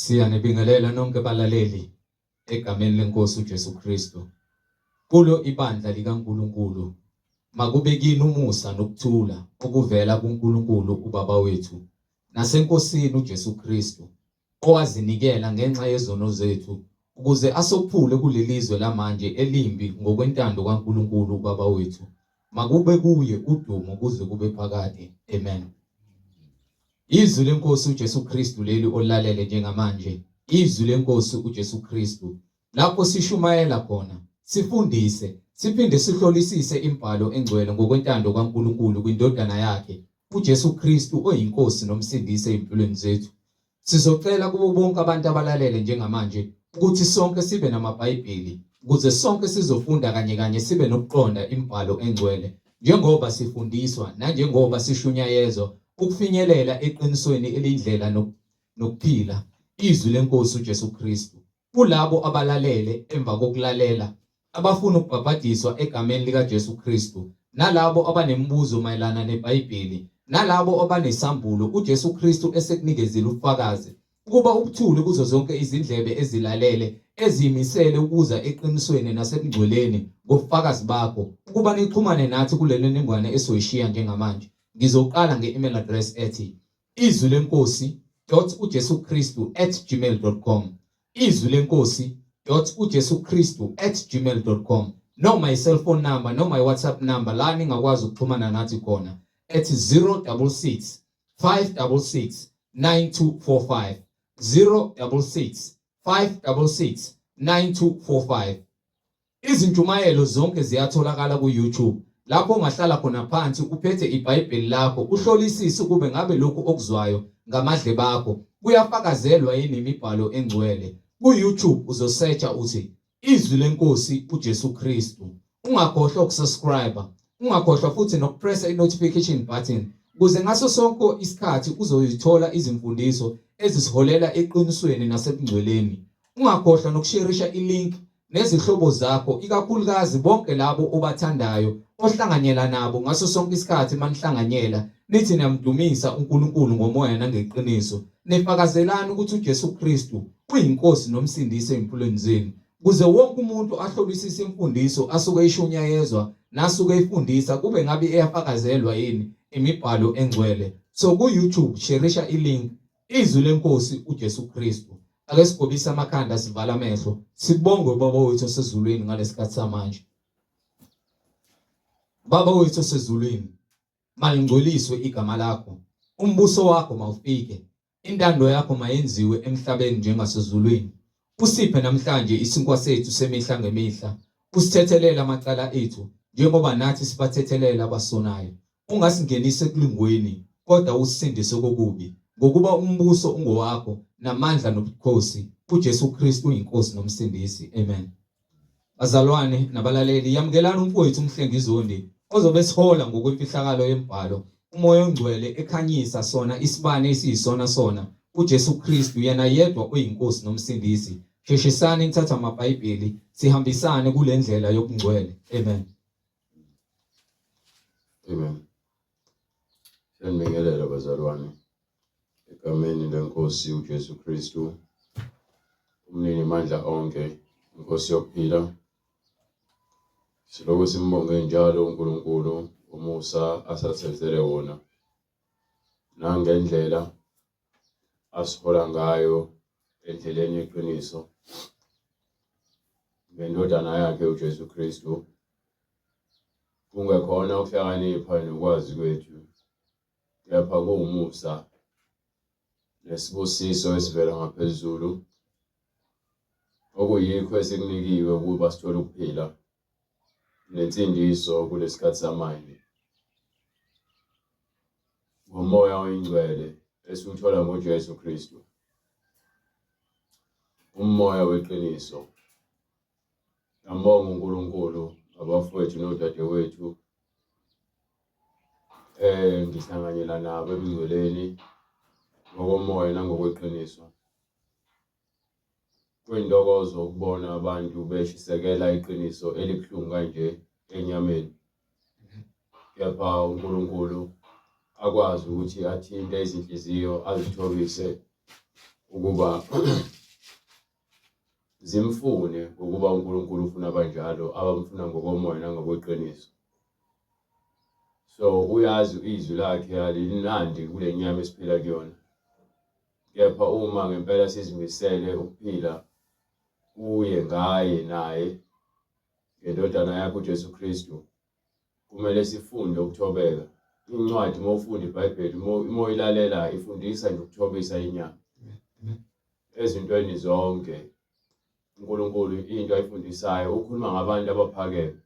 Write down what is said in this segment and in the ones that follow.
Siyanibingelela nonke balaleli egameni lenkosi uJesu Kristu. Kulo ibandla likaNkulunkulu makube kini umusa nokuthula okuvela kuNkulunkulu uBaba wethu naseNkosini uJesu Kristu owazinikela ngenxa yezono zethu ukuze asophule kulelizwe lamanje elimbi ngokwentando kaNkulunkulu uBaba wethu. Makube kuye udumo kuze kube phakade. Amen. Izwi leNkosi uJesu Kristu leli olalele njengamanje, izwi leNkosi uJesu Kristu, lapho sishumayela khona, sifundise, siphinde sihlolisise imibhalo engcwele ngokwentando kaNkulunkulu kwiNdodana yakhe, uJesu Kristu oyiNkosi noMsindisi ezimpilweni zethu. Sizocela kubo bonke abantu abalalele njengamanje ukuthi sonke sibe namaBhayibheli ukuze sonke sizofunda kanye kanye sibe nokuqonda imibhalo engcwele njengoba sifundiswa nanjengoba sishunyayezwa ukufinyelela eqinisweni eliyindlela nokuphila, izwi leNkosi uJesu Kristu. Kulabo abalalele emva kokulalela, abafuna ukubhabhadiswa egameni likaJesu Kristu, nalabo abanemibuzo mayelana neBhayibheli, nalabo abanesambulo uJesu Kristu esekunikezile ubufakazi, ukuba ubuthule kuzo zonke izindlebe ezilalele, eziyimisele ukuza eqinisweni nasebungcweleni ngobufakazi bakho, ukuba nixhumane nathi kule mininingwane esoyishiya njengamanje. Ngizoqala nge-email address ethi izwi lenkosi dot uJesu Kristu at gmail dot com, izwi lenkosi dot uJesu Kristu at gmail dot com, noma i-cellphone number noma i-WhatsApp number la ningakwazi ukuxhumana nathi khona at 066 566 9245, 066 566 9245. Izintshumayelo zonke ziyatholakala ku-YouTube lapho ungahlala khona phansi uphethe iBhayibheli lakho uhlolisise ukube ngabe lokhu okuzwayo ngamadlebe akho kuyafakazelwa yini imibhalo engcwele. Ku-YouTube uzosearcha uthi Izwi leNkosi uJesu Kristu. Ungakhohlwa ukusubscribe, ungakhohlwa futhi nokupressa i-notification button ukuze ngaso sonke isikhathi uzoyithola izimfundiso ezisiholela eqinisweni nasebungcweleni. Ungakhohlwa nokusherisha i-link nezihlobo zakho, ikakhulukazi bonke labo obathandayo, ohlanganyela nabo ngaso sonke isikhathi manihlanganyela, nithi niyamdumisa uNkulunkulu ngomoya nangeqiniso, nifakazelana ukuthi uJesu Kristu uyiNkosi noMsindisi ezimpilweni zenu, kuze wonke umuntu ahlolisise imfundiso asuke eshunyayezwa nasuke efundisa kube ngabe iyafakazelwa yini imibhalo engcwele. So ku-YouTube sherisha i-link Izwi leNkosi uJesu Kristu. Ake sigobise amakhanda sivale amehlo. Sibonge uBaba wethu osezulwini ngalesikhathi samanje. Baba wethu osezulwini, malingcweliswe igama lakho. Umbuso wakho mawufike. Intando yakho mayenziwe emhlabeni njengasezulwini. Usiphe namhlanje isinkwa sethu semihla ngemihla. Usithethelele amacala ethu njengoba nathi sibathethelela abasonayo. Ungasingenisi ekulingweni, kodwa usisindise kokubi, ngokuba umbuso ungowakho, namandla nobukhosi, uJesu Kristu uyiNkosi noMsindisi. Amen. Bazalwane nabalaleli, yamukelani umfowethu uMhlengi Zondi ozobe esihola ngokwemfihlakalo yemibhalo, uMoya oNgcwele ekhanyisa sona isibane esiyisona sona, uJesu Kristu, yena yedwa oyiNkosi noMsindisi. Sheshisani nithathe amaBhayibheli, sihambisane kule ndlela yobungcwele. Amen. Amen. Siyanibingelela bazalwane egameni lenkosi uJesu Kristu umnini mandla onke inkosi yokuphila. Silokhu simbonge njalo uNkulunkulu ngomusa asathezele wona nangendlela asihola ngayo endleleni yeqiniso ngeNdodana yakhe uJesu Kristu. Kungekhona ukuhlakanipha nokwazi kwethu, kepha kuwumusa nesibusiso esivela ngaphezulu, okuyikho esikunikiwe ukuba sithole ukuphila nensindiso kulesikhathi samanje. Ngomoya oyingcwele esiwuthola ngoJesu Kristu, umoya weqiniso. Ngiyambonga uNkulunkulu ngabafowethu nodadewethu ngihlanganyela nabo ebungcweleni ngokomoya nangokweqiniso. Kuyintokozo ukubona abantu beshisekela iqiniso elibuhlungu kanje enyameni. Kepha uNkulunkulu akwazi ukuthi athinte izinhliziyo azithobise. ukuba zimfune ngokuba uNkulunkulu ufuna abanjalo abamfuna ngokomoya nangokweqiniso. So uyazi izwi lakhe alinandi kule nyama esiphila kuyona. Kepha uma ngempela sizimisele ukuphila kuye ngaye naye ngeNdodana yakhe uJesu Kristu, kumele sifunde ukuthobeka. Incwadi uma ufunda iBhayibheli uma uyilalela ifundisa nje ukuthobisa inyama ezintweni zonke. uNkulunkulu into ayifundisayo ukhuluma ngabantu abaphakeme.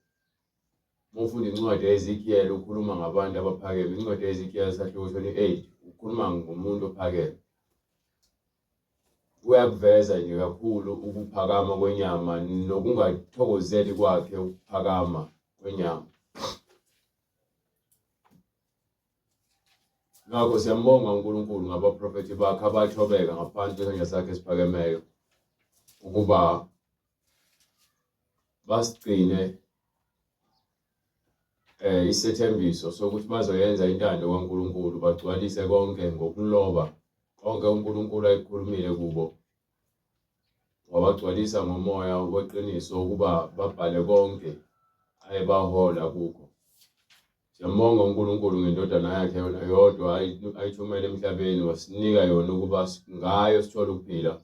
Uma ufunda incwadi ye-Ezekiel ukhuluma ngabantu abaphakeme. Incwadi ye-Ezekiel sahluko 28 ukhuluma ngomuntu ophakeme. Uyakuveza nje kakhulu ukuphakama kwenyama nokungathokozeli kwakhe ukuphakama kwenyama. Ngakho siyambonga uNkulunkulu ngabaprofethi bakhe abathobeka ngaphansi kwesandla sakhe esiphakemeyo ukuba basigcine isethembiso sokuthi bazoyenza intando kaNkulunkulu, bagcwalise konke ngokuloba konke uNkulunkulu ayekukhulumile kubo, wabagcwalisa ngomoya weqiniso ukuba babhale konke ayebahola kukho. Siyambonga uNkulunkulu ngeNdodana yakhe yona yodwa ayithumele emhlabeni wasinika yona ukuba ngayo sithole ukuphila.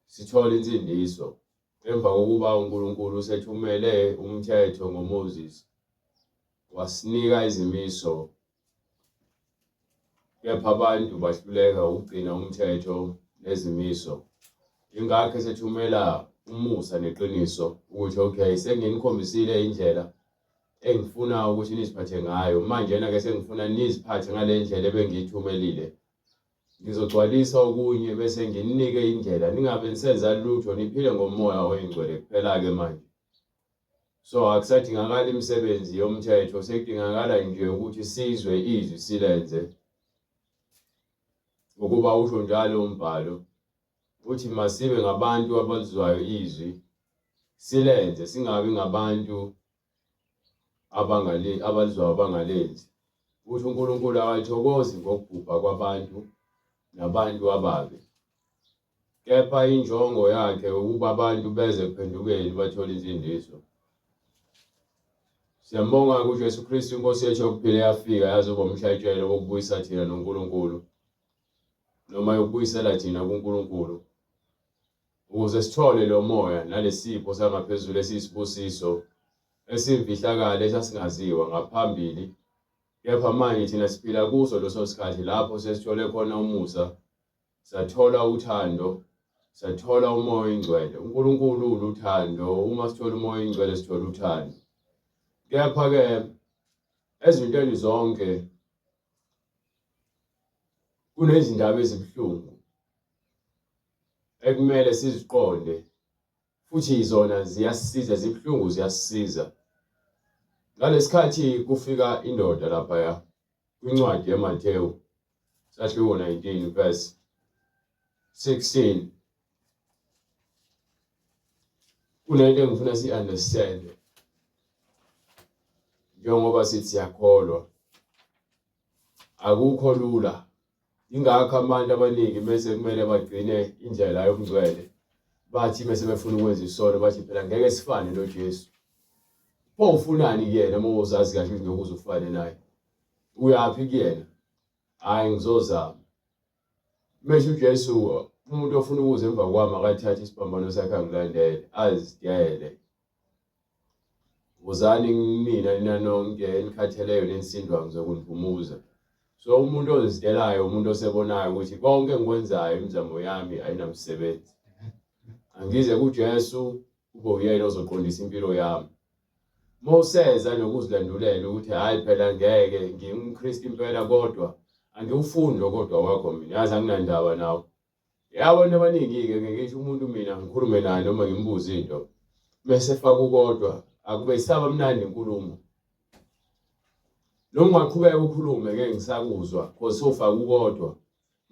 Sithole insindiso emva kokuba uNkulunkulu usethumele umthetho ngoMoses wasinika izimiso kepha abantu bahluleka ukugcina umthetho nezimiso. Ingakho esethumela umusa neqiniso ukuthi okay senginikhombisile indlela engifuna ukuthi niziphathe ngayo manjena ke sengifuna niziphathe ngale ndlela ebengiyithumelile. Ngizogcwalisa okunye bese ngininike indlela ningabe nisenza lutho niphile ngomoya oyingcwele kuphela-ke manje. So akusadingakali imisebenzi yomthetho sekudingakala nje ukuthi sizwe izwi silenze. Ngokuba usho njalo umbhalo uthi masibe ngabantu abalizwayo izwi silenze singabi ngabantu abangali abalizwayo bangalenzi. Uthi uNkulunkulu akathokozi ngokubhubha kwabantu nabantu ababi. Kepha injongo yakhe ukuba abantu beze ekuphendukeni bathole insindiso. Siyambonga kuJesu Kristu iNkosi yethu yokuphila eyafika yazoba umhlatshelo wokubuyisa thina noNkulunkulu noma yokubuyisela thina kuNkulunkulu ukuze sithole lo moya nalesipho sangaphezulu esiyisibusiso esiyimfihlakalo esasingaziwa ngaphambili kepha manje thina siphila kuso leso sikhathi lapho sesithole khona umusa sathola uthando sathola umoya oyingcwele uNkulunkulu uluthando uma sithola umoya oyingcwele sithola uthando kepha ke ezintweni zonke kunezindaba ezibuhlungu ekumele siziqonde futhi zona ziyasisiza zibuhlungu ziyasisiza ngalesikhathi kufika indoda laphaya kwincwadi yeMathewu sahluko 19 verse 16 kunento engifuna si-understand njengoba sithi siyakholwa akukho lula Ingakho abantu abaningi mese kumele bagcine indlela yobungcwele bathi mese befuna ukwenza isono bathi phela ngeke sifane noJesu. Pho ufunani kuyena uma uzazi kahle ukuthi ngeke uze ufane naye? Uyaphi kuyena? Hhayi ngizozama. Mesho uJesu umuntu ofuna ukuza emva kwami akathathe isiphambano sakhe angilandele azidele. Wozani kumina nina nonke enikhatheleyo nenisindwayo ngizokuniphumuza. So umuntu ozidelayo umuntu osebonayo ukuthi konke engikwenzayo imizamo yami ayinamsebenzi. Angize kuJesu kube uyena ozoqondisa impilo yami. Uma useza nokuzilandulela ukuthi hhayi phela ngeke ngingumKristu impela kodwa angiwufuni lo kodwa wakho mina yazi anginandaba nawo. Ya abantu abaningi-ke ngisho umuntu mina ngikhulume naye noma ngimbuze into mese efaka ukodwa akube isaba mnandi inkulumo. Noma ungaqhubeka ukhulume ngeke ngisakuzwa cause sowufaka ukodwa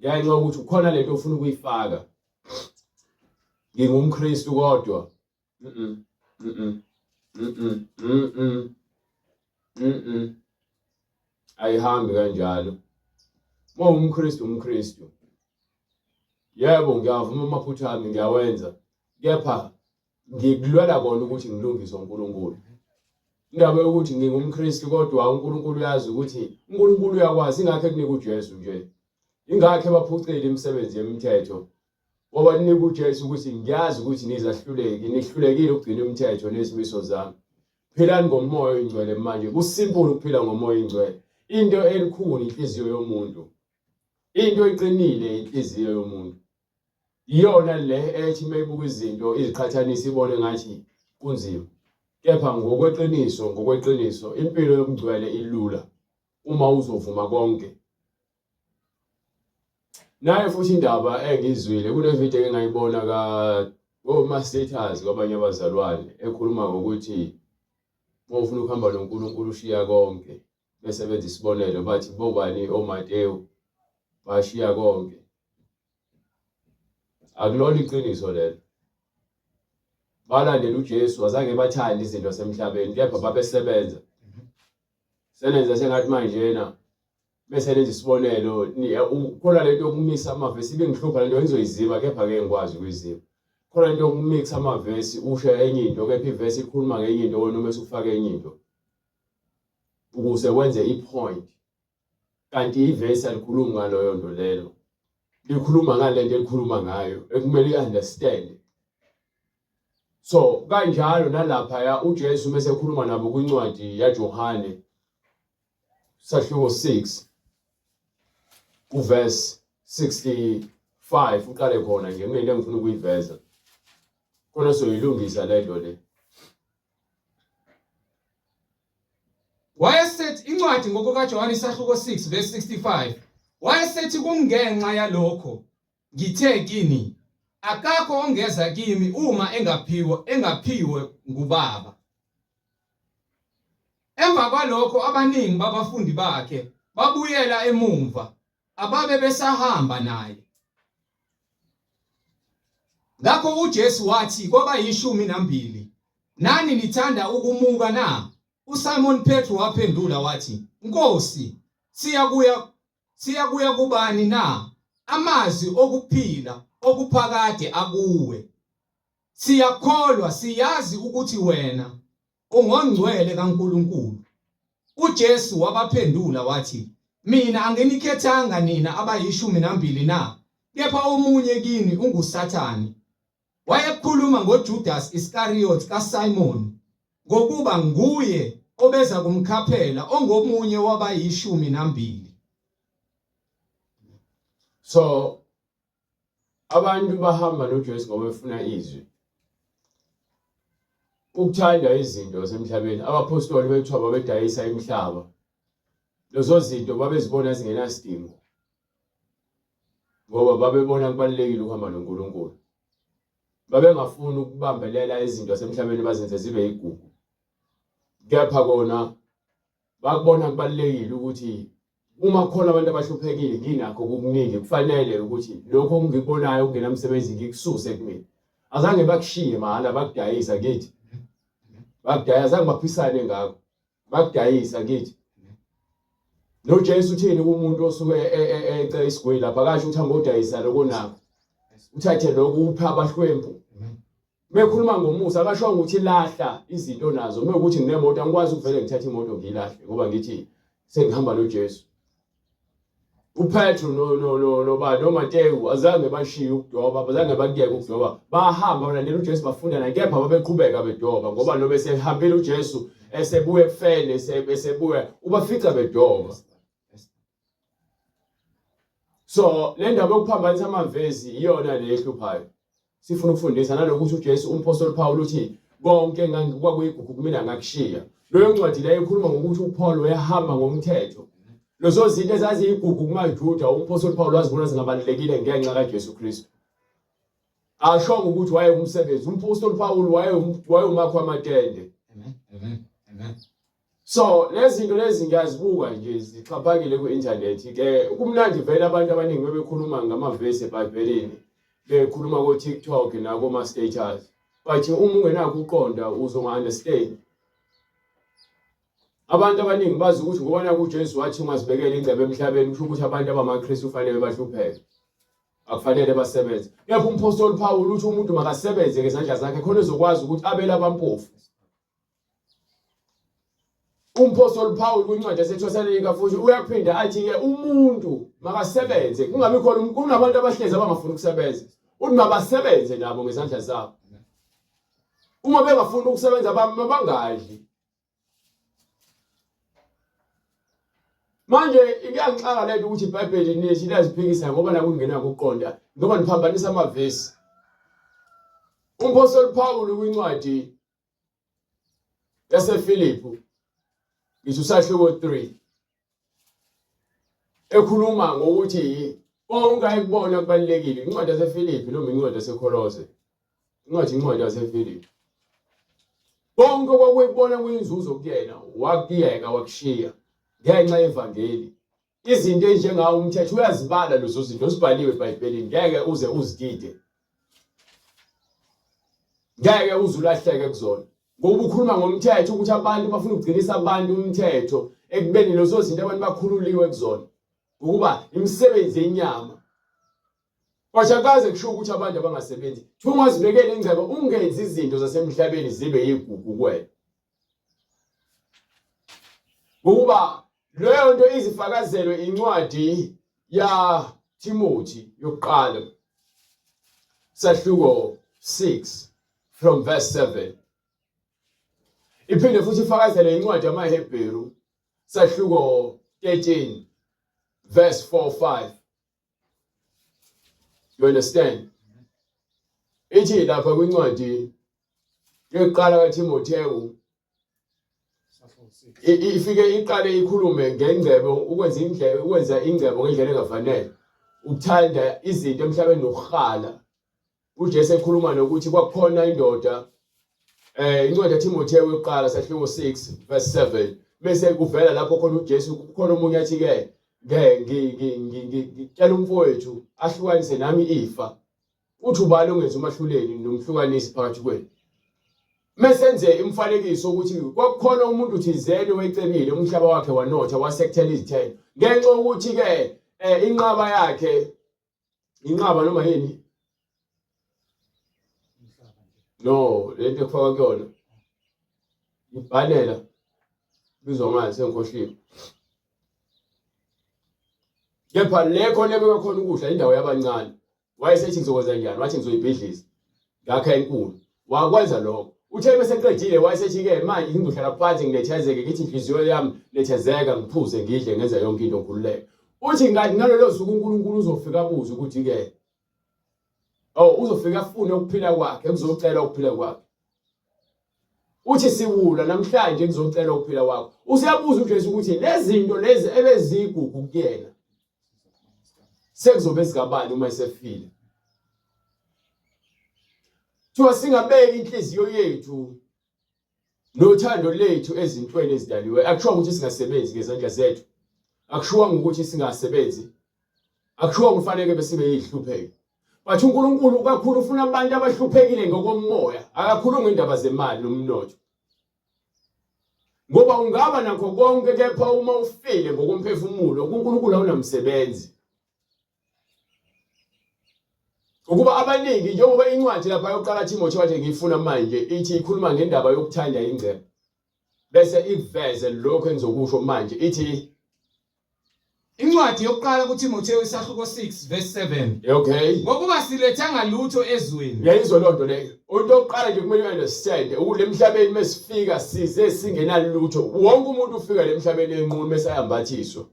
ngenxa yokuthi ukhona lento ofuna ukuyifaka. NgingumKristu kodwa mm mm mm mm mm ayihambi kanjalo. Uma umKristu umKristu. Yebo, ngiyavuma amaphutha ami ngiyawenza, kepha ngikulwela kona ukuthi ngilungiswe uNkulunkulu. Indaba yokuthi ngingumKristu kodwa uNkulunkulu uyazi ukuthi uNkulunkulu uyakwazi ingakho ekunika uJesu nje. Ingakho ebaphucile imisebenzi yemithetho. Wabanika uJesu ukuthi ngiyazi ukuthi nizahluleki, nihlulekile ukugcina imithetho nezimiso zami. Philani ngomoya oyingcwele manje. Kusimple ukuphila ngomoya oyingcwele. Into elikhuni inhliziyo yomuntu. Into eqinile inhliziyo yomuntu. Iyona le ethi mayibuka izinto iziqhathanisa ibone ngathi kunzima. Kepha ngokweqiniso, ngokweqiniso impilo yobungcwele ilula uma uzovuma konke. Nayo futhi indaba engiyizwile kune-video engayibona ka oma-status kwabanye abazalwane ekhuluma ngokuthi uma ufuna ukuhamba noNkulunkulu ushiya konke. Bese benza isibonelo bathi bobani oMatewu bashiya konke. Akulona iqiniso lelo. Balandela uJesu azange bathande izinto zasemhlabeni kepha babesebenza. Senenza sengathi manjena bese nenza isibonelo khona lento yokumisa amavesi ibingihlupha lento ngizoyiziba kepha ngeke ngikwazi ukuyiziba. Khona lento yokumix amavesi usho enye into kepha ivesi ikhuluma ngenye into wena uma usufaka enye into. Ukuze wenze i-point. Kanti ivesi alikhulumi ngaloyo nto lelo. Likhuluma ngale nto elikhuluma ngayo ekumele uyi-understand. So kanjalo nalaphaya uJesu mese ekhuluma nabo kwincwadi yaJohane sahluko 6 kuverse 65 uqale khona nje kunento engifuna ukuyiveza khona soyilungisa lento le. Wayesethi incwadi ngokukaJohane isahluko 6 verse 65 wayesethi kungenxa yalokho ngithe kini akakho ongeza kimi uma engaphiwe engaphiwe ngubaba. Emva kwalokho abaningi babafundi bakhe babuyela emumva ababe besahamba naye. Ngakho uJesu wathi kwabayishumi nambili, Nani nithanda ukumuka na? USimon Petru waphendula wathi, Nkosi, siyakuya siyakuya kubani na? Amazwi okuphila okuphakade akuwe. Siyakholwa, siyazi ukuthi wena UngoNgcwele kaNkulunkulu. UJesu wabaphendula wathi, Mina anginikhethanga nina abayishumi nambili na? Kepha omunye kini unguSathane. Wayekhuluma ngoJudas Iskariyothe kaSimoni, ngokuba nguye obeza kumkhaphela ongomunye wabayishumi nambili. So Abantu bahamba noJesu ngoba befuna izwi. Ukuthanda izinto zasemhlabeni, abaphostoli bekuthiwa babedayisa imihlaba. Lezo zinto babezibona zingenasidingo ngoba babebona kubalulekile ukuhamba noNkulunkulu. Babengafuni ukubambelela izinto zasemhlabeni bazenze zibe yigugu. Kepha kona bakubona kubalulekile ukuthi uma kukhona abantu abahluphekile nginakho kukuningi kufanele ukuthi lokho engikubonayo okungenamsebenzi ngikususe kumina. Azange bakushiye mahhala bakudayisa kithi. Bakudayisa azange baphisane ngakho. Bakudayisa kithi. NoJesu uthini kumuntu osuke e, e, e, ecela isigwili lapha akasho ukuthi hamba odayisa lokho nakho. Uthathe lokho uphe abahlwempu. Mekhuluma ngomusa akashongo ukuthi lahla izinto nazo. Mekuthi nginemoto angikwazi ukuvele ngithathe imoto ngiyilahle ngoba ngithi sengihamba noJesu. UPetru no no no noba noMateyu azange bashiye ukudoba, abazange bakuyeke ukudoba. Bahamba balandela uJesu bafunda naye kepha babeqhubeka bedoba ngoba noma esehambile uJesu esebuya ekufeni esebuya ubafica bedoba. So le ndaba yokuphambanisa amavesi iyona le ehluphayo. Sifuna ukufundisa nalokuthi uJesu umphostoli Paul uthi konke kwakuyigugu kumina ngakushiya. Leyo ncwadi leyo ikhuluma ngokuthi uPaul wayehamba ngomthetho. Lezo zinto ezaziyigugu kumaJuda umphostoli Paul wazibona zingabalulekile ngenxa kaJesu Kristu. Ashongo ukuthi wayewumsebenzi. Umphostoli Paul wayewumakhi wamatende. Amen. Amen. Amen. So lezi zinto lezi ngiyazibuka nje zixhaphakile ku-internet ke kumnandi vele abantu abaningi bebekhuluma ngamavesi eBhayibhelini bekhuluma ko-TikTok nakoma-status but uma ungenakho ukuqonda uzonga-understand. Abantu abaningi bazi ukuthi ngoba naku uJesu wathi ungazibekela ingcebo emhlabeni kusho ukuthi abantu abamaKristu kufanele bahlupheke. Akufanele basebenze. Kepha umphostoli Paul uthi umuntu makasebenze ngezandla zakhe khona ezokwazi ukuthi abele abampofu. Umphostoli Paul kwincwadi yaseThesalonika futhi uyaphinda athi-ke umuntu makasebenze kungabi khona kunabantu abahlezi abangafuni ukusebenza. Uthi mabasebenze nabo ngezandla zabo. Uma bengafuni ukusebenza mabangadli. Manje iyangixaka lento ukuthi iBhayibheli nithi liyaziphikisa ngoba la kungena ukuqonda ngoba niphambanisa amavesi. Umphostoli Paul kwincwadi yaseFilipu ngisho usahluko 3 ekhuluma ngokuthi konke ayekubona kubalulekile incwadi yaseFilipi noma incwadi yaseKholose incwadi incwadi yaseFilipi konke kwakuyibona kuyinzuzo kuyena wakuyeka wakushiya ngenxa yevangeli izinto ezinjengawo umthetho uyazibala lezo zinto zibhaliwe eBhayibhelini ngeke uze uzidide ngeke uze ulahleke kuzona ngoba ukhuluma ngomthetho ukuthi abantu bafuna ukugcinisa abantu umthetho ekubeni lezo zinto abantu bakhululiwe kuzona ngokuba imisebenzi yenyama Kwashakaze kusho ukuthi abantu abangasebenzi thi ungazibekela ingcebo ungenzi izinto zasemhlabeni zibe yigugu kuwena ngokuba leyo nto izifakazelwe incwadi ya Timothy yokuqala sahluko 6 from verse 7 iphinde futhi ifakazele incwadi yamaHebheru sahluko 13 verse 4 5 You understand? Ithi lapha kwincwadi yokuqala kaTimothewu ifike iqale ikhulume ngengcebo ukwenza indlela ukwenza ingcebo ngendlela engafanele ukuthanda izinto emhlabeni nokuhala uJesu ekhuluma nokuthi kwakukhona indoda eh incwadi kaTimothewu yokuqala sahluko 6 verse 7 bese kuvela lapho khona uJesu kukhona omunye athi ke ngitshela umfowethu ahlukanise nami ifa uthi ubani ongenza umahluleli nomhlukanisi phakathi kwenu mesenze imifanekiso ukuthi kwakukhona umuntu thizeni wecebile umhlaba wakhe wanotha wasekuthela izithelo ngenxa yokuthi ke eh, inqaba yakhe inqaba noma yini no lento ekufaka kuyona ibhanela bizwa ngani sengikhohliwe kepha le khona ebeka khona ukudla indawo yabancane Wayesethi ngizokwenza njani? Wathi ngizoyibhidliza. Ngakha enkulu. Wakwenza lokho. Uthe meseqedile wayesethi-ke manje ngizohlala phansi nginethezeke ngithi inhliziyo yami nethezeka ngiphuze ngidle ngenze yonke into ngikhululeke. Uthi ngathi ngalolo suku uNkulunkulu uzofika abuze ukuthi-ke oh uzofika afune ukuphila kwakhe kuzocela ukuphila kwakhe. Uthi siwula namhlanje ngizocela ukuphila kwakho. Useyabuza uJesu ukuthi lezi zinto lezi ebezigugu kuyena sekuzobe zikabani uma esefile. Kuthiwa singabeki inhliziyo yethu nothando lethu ezintweni ezidaliwe. Akushiwo ukuthi singasebenzi ngezandla zethu. Akushiwo ukuthi singasebenzi. Akushiwo kufanele besibe yihlupheki. But uNkulunkulu kakhulu ufuna abantu abahluphekile ngokomoya, akakhulumi indaba zemali nomnotho. Ngoba ungaba nakho konke kepha uma ufile ngokomphefumulo kuNkulunkulu awunamsebenzi. Ukuba abaningi njengoba incwadi lapha yokuqala Timothy wathi ngiyifuna manje ithi ikhuluma ngendaba yokuthanda ingcebo. Bese iveze lokho engizokusho manje ithi Incwadi yokuqala kuThimothewu isahluko 6 verse 7. Okay. Ngokuba silethanga lutho ezweni. Uyayizwa loo nto leyo. Into yokuqala nje kumele u-understand ukuthi emhlabeni mesifika size singenalutho. Wonke umuntu ufika le emhlabeni enqunu mese ayambathiswa.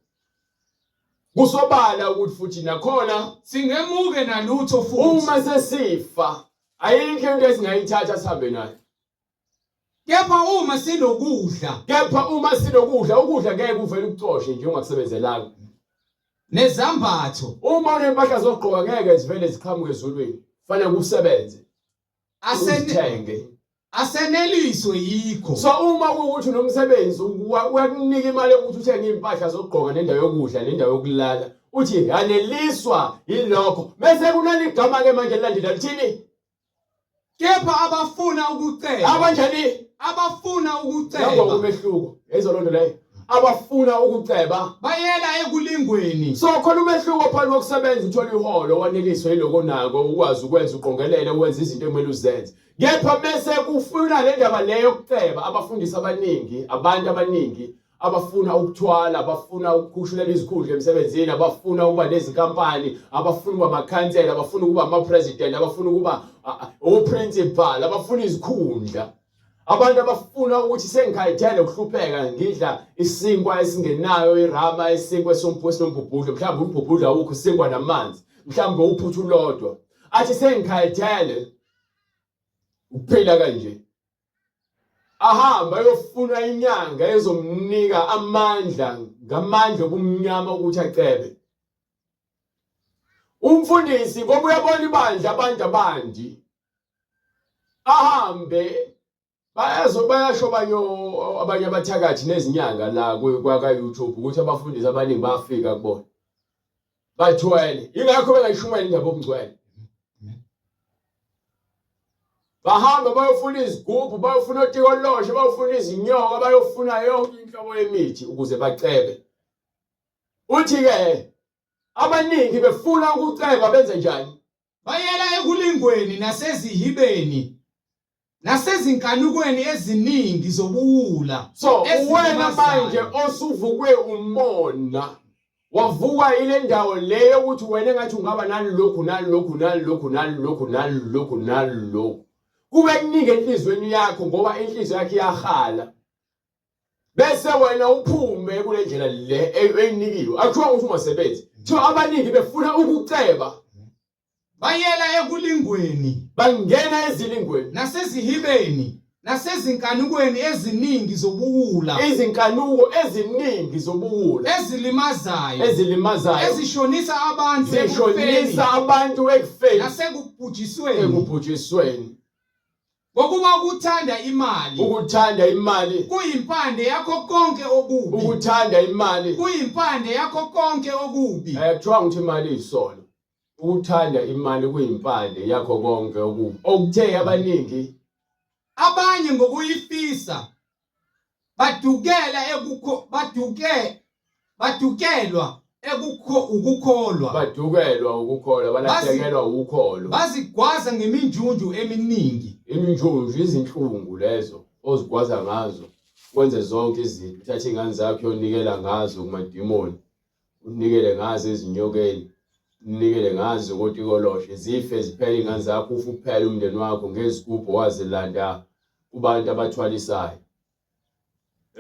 Kusobala ukuthi futhi nakhona singemuke nalutho futhi. Uma sesifa ayikho into esingayithatha sihambe nayo. Kepha uma sinokudla, kepha uma sinokudla, ukudla ngeke kuvele ukucoshe nje ungakusebenzelanga. Nezambatho. Uma unempahla zokugqoka ngeke zivele ziqhamuke ezulwini. Fanele kusebenze. Asithenge. Aseneliswe yikho. So uma kuwukuthi unomsebenzi uyakunika imali yokuthi uthenge impahla zokugqoka nendawo yokudla nendawo yokulala. Uthi yaneliswa yilokho. Bese kunaligama ke manje lilandela lithini? Kepha abafuna ukuceba. Abanjani? Abafuna ukuceba. Nango umehluko. Yayizwa lonto leyo. Abafuna ukuceba bayela ekulingweni. So khona umehluko phakathi kokusebenza uthole iholo waneliswe yiloko nako ukwazi ukwenza uqongelele wenza izinto ekumele uzenze. Kepha bese kufuna le ndaba leyo yokuceba abafundisi abaningi abantu abaningi abafuna ukuthwala abafuna ukukhushulela izikhundla emsebenzini abafuna ukuba nezinkampani abafuna ukuba amakhansela abafuna ukuba ama-president abafuna ukuba o-principal abafuna izikhundla abantu abafuna ukuthi sengikhathele ukuhlupheka ngidla isinkwa esingenayo irama isinkwa esinomphuphu mhlawumbe umbhubhudla awukho isinkwa namanzi mhlawumbe uphuthu lodwa athi sengikhathele ukuphila kanje ahamba ayofuna inyanga ezomnika amandla ngamandla obumnyama ukuthi acebe umfundisi ngoba uyabona ibandla abantu abandi ahambe bayazo bayasho abanye abanye abathakathi nezinyanga la kwa YouTube ukuthi abafundisi abaningi bayafika kubona bathwele ingakho bengayishumayela indaba obungcwele bahamba bayofuna izigubhu bayofuna otikoloshe bayofuna izinyoka bayofuna yonke inhlobo yemithi ukuze bacebe uthi-ke abaningi befuna ukuceba benze njani Bayela ekulingweni nasezihibeni nasezinkanukweni eziningi zobuwula. So uwena manje osuvukwe umona wavuka ile ndawo leyo ukuthi wena engathi ungaba nalokhu nalokhu nalokhu nalokhu nalokhu nalokhu kube kuningi enhliziyweni yakho ngoba inhliziyo yakho iyahala bese wena uphume kule ndlela le eyinikiwe akuthiwa ukuthi ungasebenzi kuthiwa abaningi befuna ukuceba bayela ekulingweni bangena ezilingweni nasezihibeni nasezinkanukweni eziningi zobuwula izinkanuko eziningi zobuwula ezilimazayo ezilimazayo ezishonisa abantu zishonisa abantu ekufeni nasekubhujisweni ekubhujisweni Ngokuba ukuthanda imali ukuthanda imali kuyimpande yakho konke okubi ukuthanda imali kuyimpande yakho konke okubi eh kuthiwa ukuthi imali iyisono ukuthanda imali kuyimpande yakho konke okubi okuthe abaningi abanye ngokuyifisa badukela ekukho baduke badukelwa ekukho ukukholwa badukelwa ukukholwa balahlekelwa ukholo bazigwaza ngeminjunju eminingi iminjunju izinhlungu lezo ozigwaza ngazo wenze zonke izinto uthathe ingane zakho uyonikela ngazo kumadimoni unikele ngazo ezinyokeni unikele ngazo kotikoloshe zife ziphele ingane zakho ufe uphele umndeni wakho ngezigubhu wazilanda kubantu abathwalisayo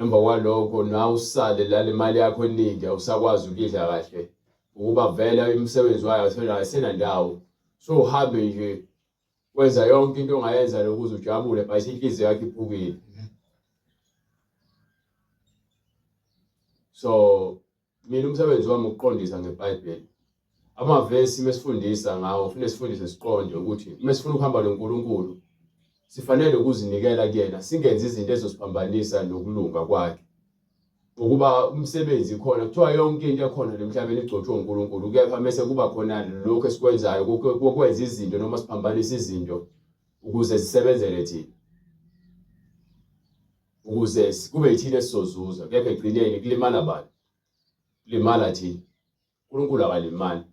Emva kwalokho nawe usale lale mali yakho eningi awusakwazi ukuyidla kahle ukuba vele imisebenzi wayo ayisenandawo so uhambe nje wenza yonke into ongayenza lokuze ujabule but inhliziyo yakho iphukile so Mina umsebenzi wami ukuqondisa ngeBhayibheli. Amavesi mesifundisa ngawo kufanele sifundise siqonde ukuthi uma sifuna ukuhamba noNkulunkulu sifanele ukuzinikela kuyena singenzi izinto ezosiphambanisa nokulunga kwakhe. Ngokuba umsebenzi khona kuthiwa yonke into ekhona lemhlabeni igcotshwe uNkulunkulu kepha mese kuba khona lokho esikwenzayo kokwenza izinto noma siphambanisa izinto ukuze zisebenzele thina. Ukuze kube yithina esizozuza kepha ekugcineni kulimala bani? Kulimala thina. uNkulunkulu akalimali.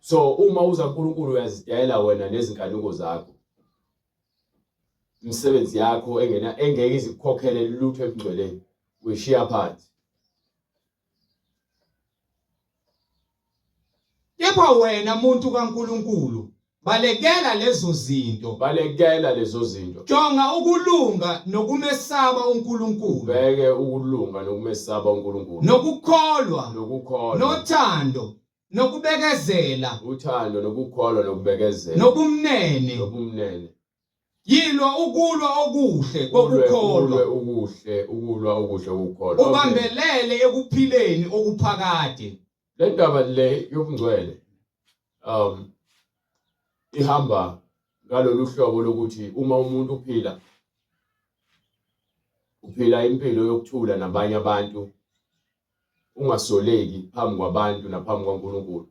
So uma uza kuNkulunkulu uyazidela wena nezinkanuko zakho. Imisebenzi yakho engena engeke izikukhokhele lutho ebungcweleni uyishiya phansi. Kepha wena muntu kaNkulunkulu, balekela lezo zinto. Balekela lezo zinto. Jonga ukulunga nokumesaba uNkulunkulu. Ubheke ukulunga nokumesaba uNkulunkulu. Nokukholwa. Nokukholwa. Nothando. Nokubekezela. Uthando nokukholwa nokubekezela. Nobumnene. Nobumnene. Yilwa ukulwa okuhle kokukholwa. Ulwe ukuhle, ukulwa okuhle kokukholwa. Ubambelele ekuphileni okuphakade. Le ndaba le yobungcwele ihamba ngalolu hlobo lokuthi uma umuntu uphila uphila impilo yokuthula nabanye abantu ungasoleki phambi kwabantu naphambi kwaNkulunkulu.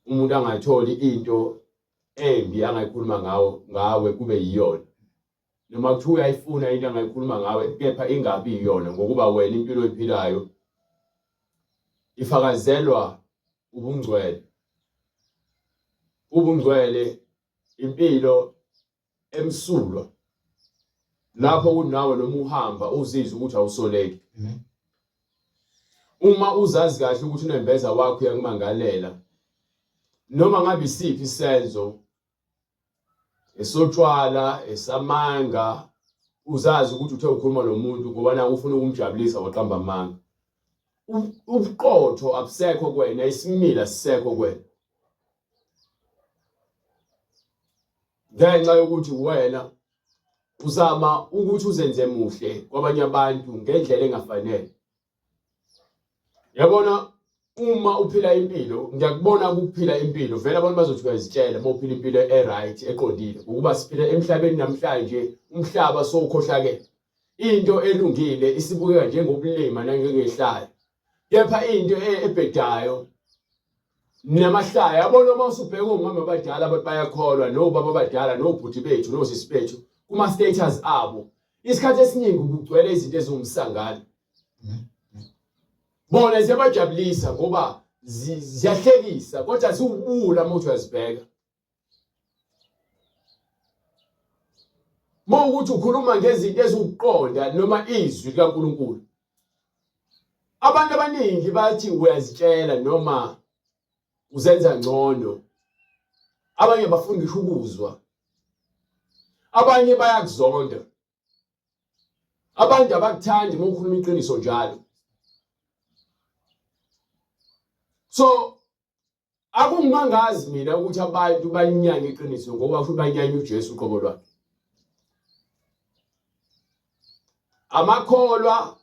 Umuntu angatholi into embi angayikhuluma ngawo ngawe kube yiyona. Noma kuthiwa uyayifuna into angayikhuluma ngawe kepha ingabi iyona ngokuba wena impilo oyiphilayo ifakazelwa ubungcwele. Ubungcwele impilo emsulwa lapho kunawe noma uhamba uzizwe ukuthi awusoleki. Uma uzazi kahle ukuthi unembeza wakho uyakumangalela noma ngabe isiphi isenzo esotshwala esamanga uzazi ukuthi uthe ukhuluma nomuntu ngoba naku ufuna ukumjabulisa waqamba amanga. Ubuqotho abusekho kuwena, isimila sisekho kuwena ngenxa yokuthi wena uzama ukuthi uzenze muhle kwabanye abantu ngendlela engafanele. Yabona uma uphila impilo, ngiyakubona ukuphila impilo vele abantu bazothi uyazitshela uma uphila impilo e-right eqondile, ukuba siphila emhlabeni namhlanje umhlaba sowukhohlakele. Into elungile isibukeka njengobulima nanjengehlaya, kepha into ebhedayo namahlaya. Yabona uma usubheka omama abadala abantu bayakholwa nobaba abadala nobhuti bethu nosisi bethu kuma-status abo, isikhathi esiningi kugcwele izinto eziwumsangano. Bona ziyabajabulisa ngoba ziyahlekisa kodwa ziwubula uma uthi uyazibheka. Uma ukuthi ukhuluma ngezinto eziwukuqonda noma izwi likaNkulunkulu, abantu abaningi bathi uyazitshela noma uzenza ngcono. Abanye bafuna ngisho ukuzwa, abanye bayakuzonda. Abantu abakuthandi uma ukhuluma iqiniso njalo. So akungimangazi mina ukuthi abantu banyanye iqiniso ngoba futhi banyanya uJesu uqobo lwakhe. Amakholwa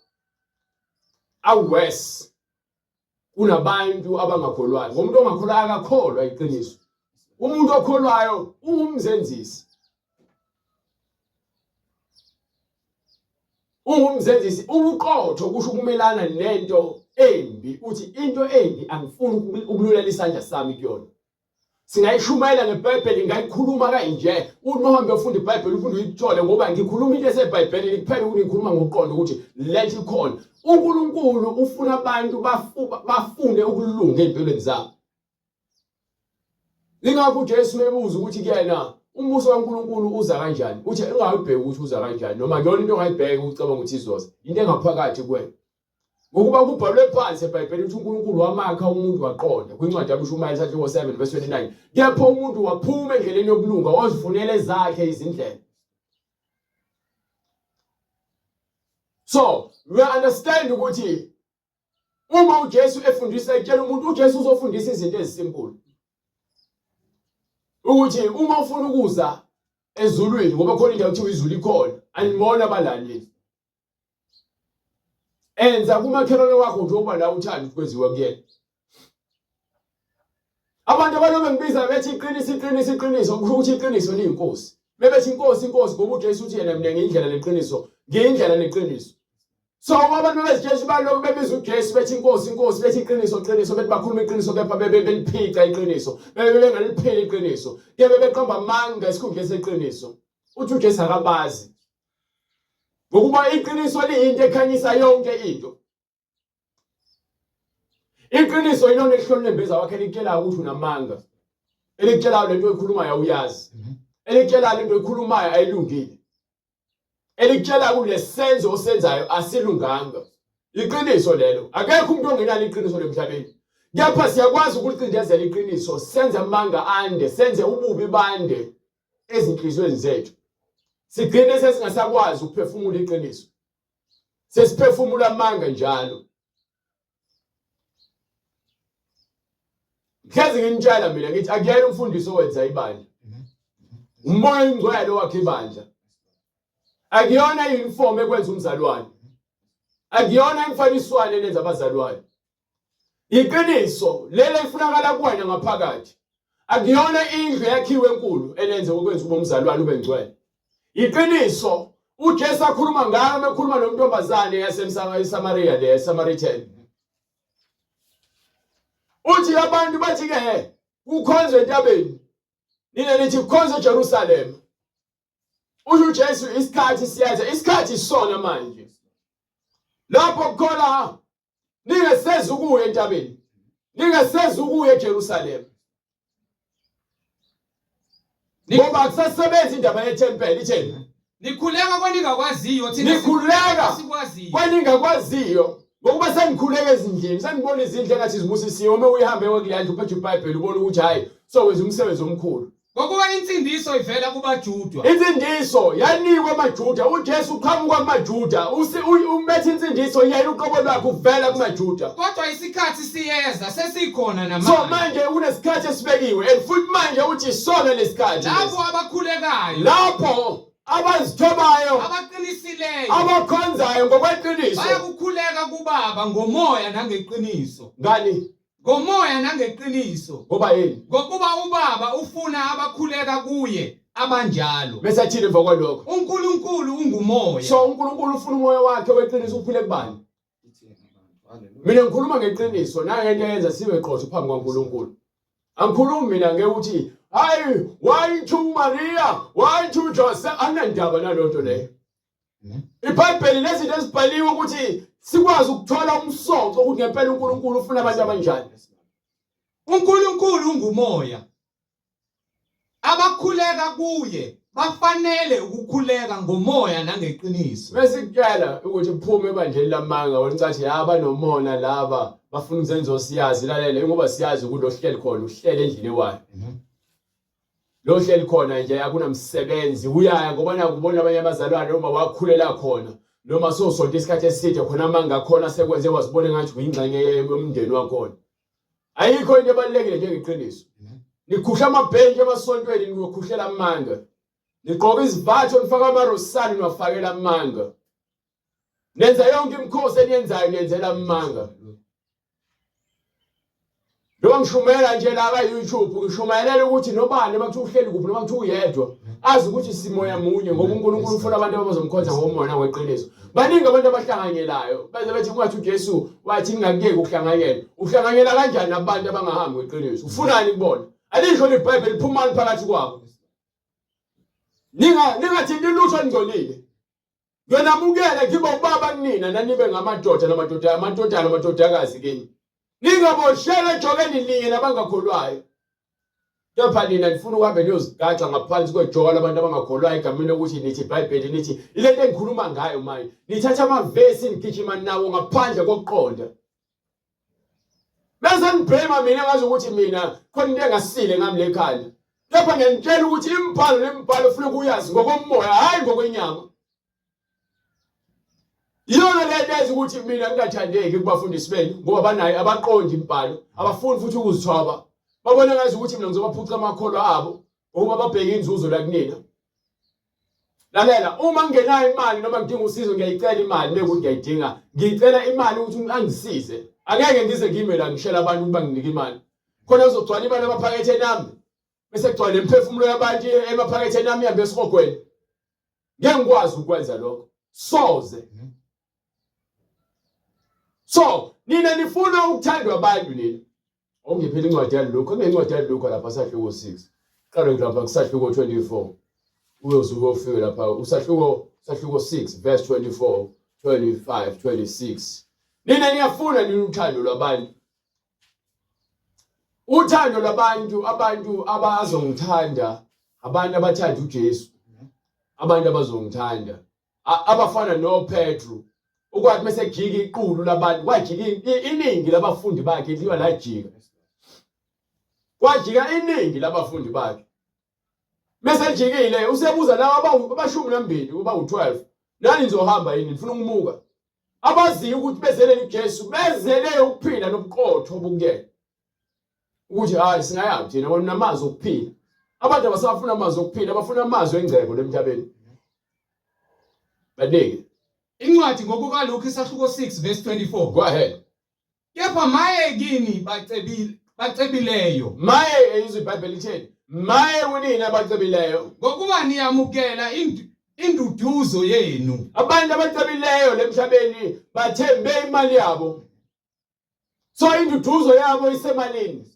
awes kunabantu abangakholwayo. Ngomuntu ongakholwayo akakholwa iqiniso. Umuntu okholwayo ungumzenzisi. Ungumzenzisi. Ubuqotho kusho ukumelana nento embi, uthi into embi angifuni ukululela isandla sami kuyona. Singayishumayela ngeBhayibheli, ngayikhuluma kanje. Uthi uma uhambe ufunda iBhayibheli ufunde uyithole ngoba ngikhuluma into eseBhayibhelini kuphela ukuthi ngikhuluma ngokuqonda ukuthi lento ikhona. UNkulunkulu ufuna abantu bafunde ukulunga ey'mpilweni zabo. Ingakho uJesu mebuza ukuthi kuyena umbuso kaNkulunkulu uza kanjani, uthi ungayibheki ukuthi uza kanjani noma kuyona into ongayibheka ucabanga ukuthi izoza, into engaphakathi kuwena. Ngokuba kubhalwe phansi eBhayibhelini ukuthi uNkulunkulu wamakha umuntu waqonda kwincwadi yakuShumayeli isahluko 7 verse 29. Kepha umuntu waphuma endleleni yokulunga wazifunela ezakhe izindlela. So, we understand ukuthi uma uJesu efundisa etshela umuntu, uJesu uzofundisa izinto ezisimple. Ukuthi uma ufuna ukuza ezulwini ngoba khona indawo kuthiwa izulu ikhona, anibona abalali. Enza kumakhelwane wakho njengoba la uthanda ukuthi kwenziwe kuyena. Abantu abalobe ngibiza bethi iqiniso iqiniso iqiniso kusho ukuthi iqiniso liyinkosi. Bebethi inkosi inkosi ngoba uJesu uthi yena mina ngiyindlela neqiniso, ngiyindlela neqiniso. So abantu bebezijesu balokhu bebiza uJesu bethi inkosi inkosi bethi iqiniso iqiniso bethi bakhuluma iqiniso kepha bebe beliphica iqiniso bebe bengaliphili iqiniso kepha beqamba amanga esikhundleni seqiniso. Uthi uJesu akabazi. Ngokuba iqiniso liyinto ekhanyisa yonke into. Iqiniso yilona elihlonile nembeza wakhe elikutshelayo ukuthi unamanga. Elikutshelayo lento oyikhulumayo awuyazi. Elikutshelayo lento oyikhulumayo ayilungile. Elikutshela kulesenzo osenzayo asilunganga. Iqiniso lelo. Akekho umuntu ongenalo iqiniso lemhlabeni. Kepha siyakwazi ukulicindezela iqiniso, senze amanga ande, senze ububi bande ezinhliziyweni zethu. Sigcine sesingasakwazi ukuphefumula iqiniso. Sesiphefumula amanga njalo. Hlezi nginitshela mina ngithi akuyena umfundisi owenza ibandla. Umoya oyingcwele owakha ibandla. Akuyona i-uniform ekwenza umzalwane. Akuyona imfaniswano enenza abazalwane. Iqiniso leli elifunakala kuwena ngaphakathi. Akuyona indlu eyakhiwe enkulu elenze ukwenza ube umzalwane ube ngcwele. Iqiniso uJesu akhuluma ngalo uma ekhuluma nomntombazane yaseSamaria le Samaritan. Uthi abantu bathi ke kukhonzwe entabeni. Nina nithi kukhonzwe eJerusalema. Usho uJesu isikhathi siyeza, isikhathi isona manje. Lapho khona ningeseza ukuya entabeni, ningeseza ukuya eJerusalema. Ngoba akusasebenzi indaba yethempeli itheni? Nikhuleka kweningakwaziyo thina nikhuleka sikwaziyo. Kweningakwaziyo ngokuba senikhuleka ezindlini senibona izindlu engathi zibusisiwe uma uyihambe kwekuleya ndlu uphethe iBhayibheli ubona ukuthi hayi sokwenza umsebenzi omkhulu. Ngokuba insindiso ivela kubaJuda. Insindiso yanikwa amaJuda. UJesu uqhamuka kumaJuda. Umetha insindiso yena uqobo lwakhe uvela kumaJuda. Kodwa isikhathi siyeza sesikhona namanje. So manje kunesikhathi esibekiwe and futhi manje uthi sona lesikhathi. Lapho abakhulekayo. Lapho abazithobayo abaqinisileyo abakhonzayo ngokweqiniso bayakukhuleka kubaba ngomoya nangeqiniso. Ngani? Ngomoya nangeqiniso. Ngoba yini? Ngokuba uBaba ufuna abakhuleka kuye abanjalo. Bese athini emva kwalokho? UNkulunkulu ungumoya. So uNkulunkulu ufuna umoya wakhe weqiniso uphile kubani? Mina ngikhuluma ngeqiniso nangento eyenza sibe qotho phambi kwaNkulunkulu. Angikhulumi mina ngekuthi hayi why to Maria, why to Joseph anginandaba nalonto leyo. IBhayibheli lezinto ezibhaliwe ukuthi sikwazi ukuthola umsoco ukuthi ngempela uNkulunkulu ufuna abantu abanjani. UNkulunkulu ungumoya. Abakhuleka kuye bafanele ukukhuleka ngomoya nangeqiniso. Besikutshela ukuthi uphume ebandleni lamanga wena ucathi ya banomona laba bafuna ukuzenza osiyazi lalela ngoba siyazi ukuthi lohleli khona uhlele endlini ewayo. Lo hleli khona nje akunamsebenzi uyaya ngoba nakubona abanye abazalwane noma wakhulela khona noma sosonto isikhathi eside khona amanga khona sekwenze wazibona ngathi uyingxenye yomndeni wakhona. Ayikho into ebalulekile njengeqiniso. Nikhuhla amabhentshi emasontweni niyokhuhlela amanga. Nigqoka izivatho nifaka amarosani niwafakela amanga. Nenza yonke imikhosi eniyenzayo niyenzela amanga. Lo ngishumela nje la ka YouTube ngishumayelela ukuthi nobani noma kuthiwa uhleli kuphi noma kuthiwa uyedwa azi ukuthi simoya munye ngoba uNkulunkulu ufuna abantu abazomkhonza ngomona weqiniso. Baningi abantu abahlanganyelayo beze bethi kungathi uJesu wathi ningakuyeki ukuhlanganyela. Uhlanganyela kanjani nabantu abangahambi ngeqiniso? Ufunani kubona? Alisho iBhayibheli phumani phakathi kwabo. Ninga ningathinti lutho olungcolile. Ngiyanamukela ngibe ubaba kunina nanibe ngamadoda namadoda amadodana amadodakazi kini. Ningaboshelwa ejokeni linye nabangakholwayo. Kepha nina nifuna ukuhambe niyozigaxa ngaphansi kwejoka labantu abangakholwayo egameni lokuthi nithi iBhayibheli nithi ilento engikhuluma ngayo manje. Nithatha amavesi nigijima nawo ngaphandle kokuqonda. Bese nibhema mina ngazi ukuthi mina khona into engasile ngami lekhanda. Kepha ngiyanitshela ukuthi imibhalo nemibhalo ufuna ukuyazi ngokomoya hayi ngokwenyama. Iyona le nto yenza ukuthi mina ngingathandeki kubafundisi benu ngoba banayo abaqondi imibhalo, abafuni futhi ukuzithoba. Babona ngazi ukuthi mina ngizobaphuca amakholwa abo ngokuba babheke inzuzo la kunina. Lalela, uma ngingenayo imali noma ngidinga usizo ngiyayicela imali mekuthi ngiyayidinga. Ngiyicela imali ukuthi angisize. Angeke ngize ngime la ngishela abantu ukuba nginike imali. Khona kuzogcwala imali emaphaketheni ami. Bese kugcwala imiphefumulo yabantu emaphaketheni ami ihambe esihogweni. Ngeke ngikwazi ukwenza lokho. Soze. So, nina nifuna ukuthandwa abantu nina. Ongiphela incwadi yaLuka, kunencwadi yaLuka lapha sahluko 6. Qale lapha kusahluko 24. Uyoze uyofika lapha usahluko sahluko 6 verse 24, 25, 26. Nina niyafuna nina uthando lwabantu. Uthando lwabantu abantu abazongithanda abantu abathanda uJesu. Abantu abazongithanda. Abafana noPetru ukwathi mase kujika iqulu labantu kwajika iningi labafundi bakhe liwa lajika kwajika iningi labafundi bakhe mase lijikile usebuza laba abashumi nambili uba u12 nani nizohamba yini nifuna ukumuka abaziyo ukuthi bezeleni uJesu bezele ukuphila nobuqotho obukuyena ukuthi hayi singayaphi thina wena unamazwi okuphila abantu abasafuna amazwi okuphila bafuna amazwi engcebo lemhlabeni baningi Incwadi ngokukaLuka isahluko 6 verse 24. Go ahead. Kepha maye kini bacebile bacebileyo. Maye izwi iBhayibheli litheni? Maye kunini abacebileyo. Ngokuba niyamukela induduzo yenu. Abantu abacebileyo lemhlabeni bathembe imali yabo. So induduzo yabo isemalini.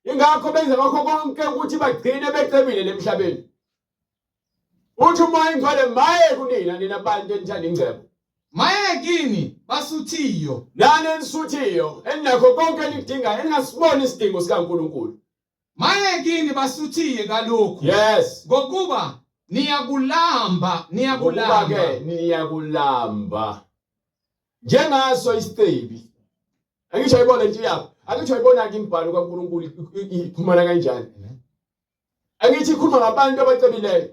Ingakho benza ngakho konke ukuthi bagcine becebile lemhlabeni. Uthi uMoya oyiNgcwele maye kunina nina bantu enithanda ingcebo. Maye kini basuthiyo. Nani enisuthiyo eninakho konke enikudingayo eningasiboni isidingo sikaNkulunkulu. Maye kini basuthiye kalokhu. Yes. Ngokuba niyakulamba, niyakulamba. Ngokuba ke niyakulamba. Njengaso isicebi. Angisho ayibona into yakho. Angisho ayibona ke imibhalo kaNkulunkulu iphumana kanjani. Angithi ikhuluma ngabantu abacebileyo.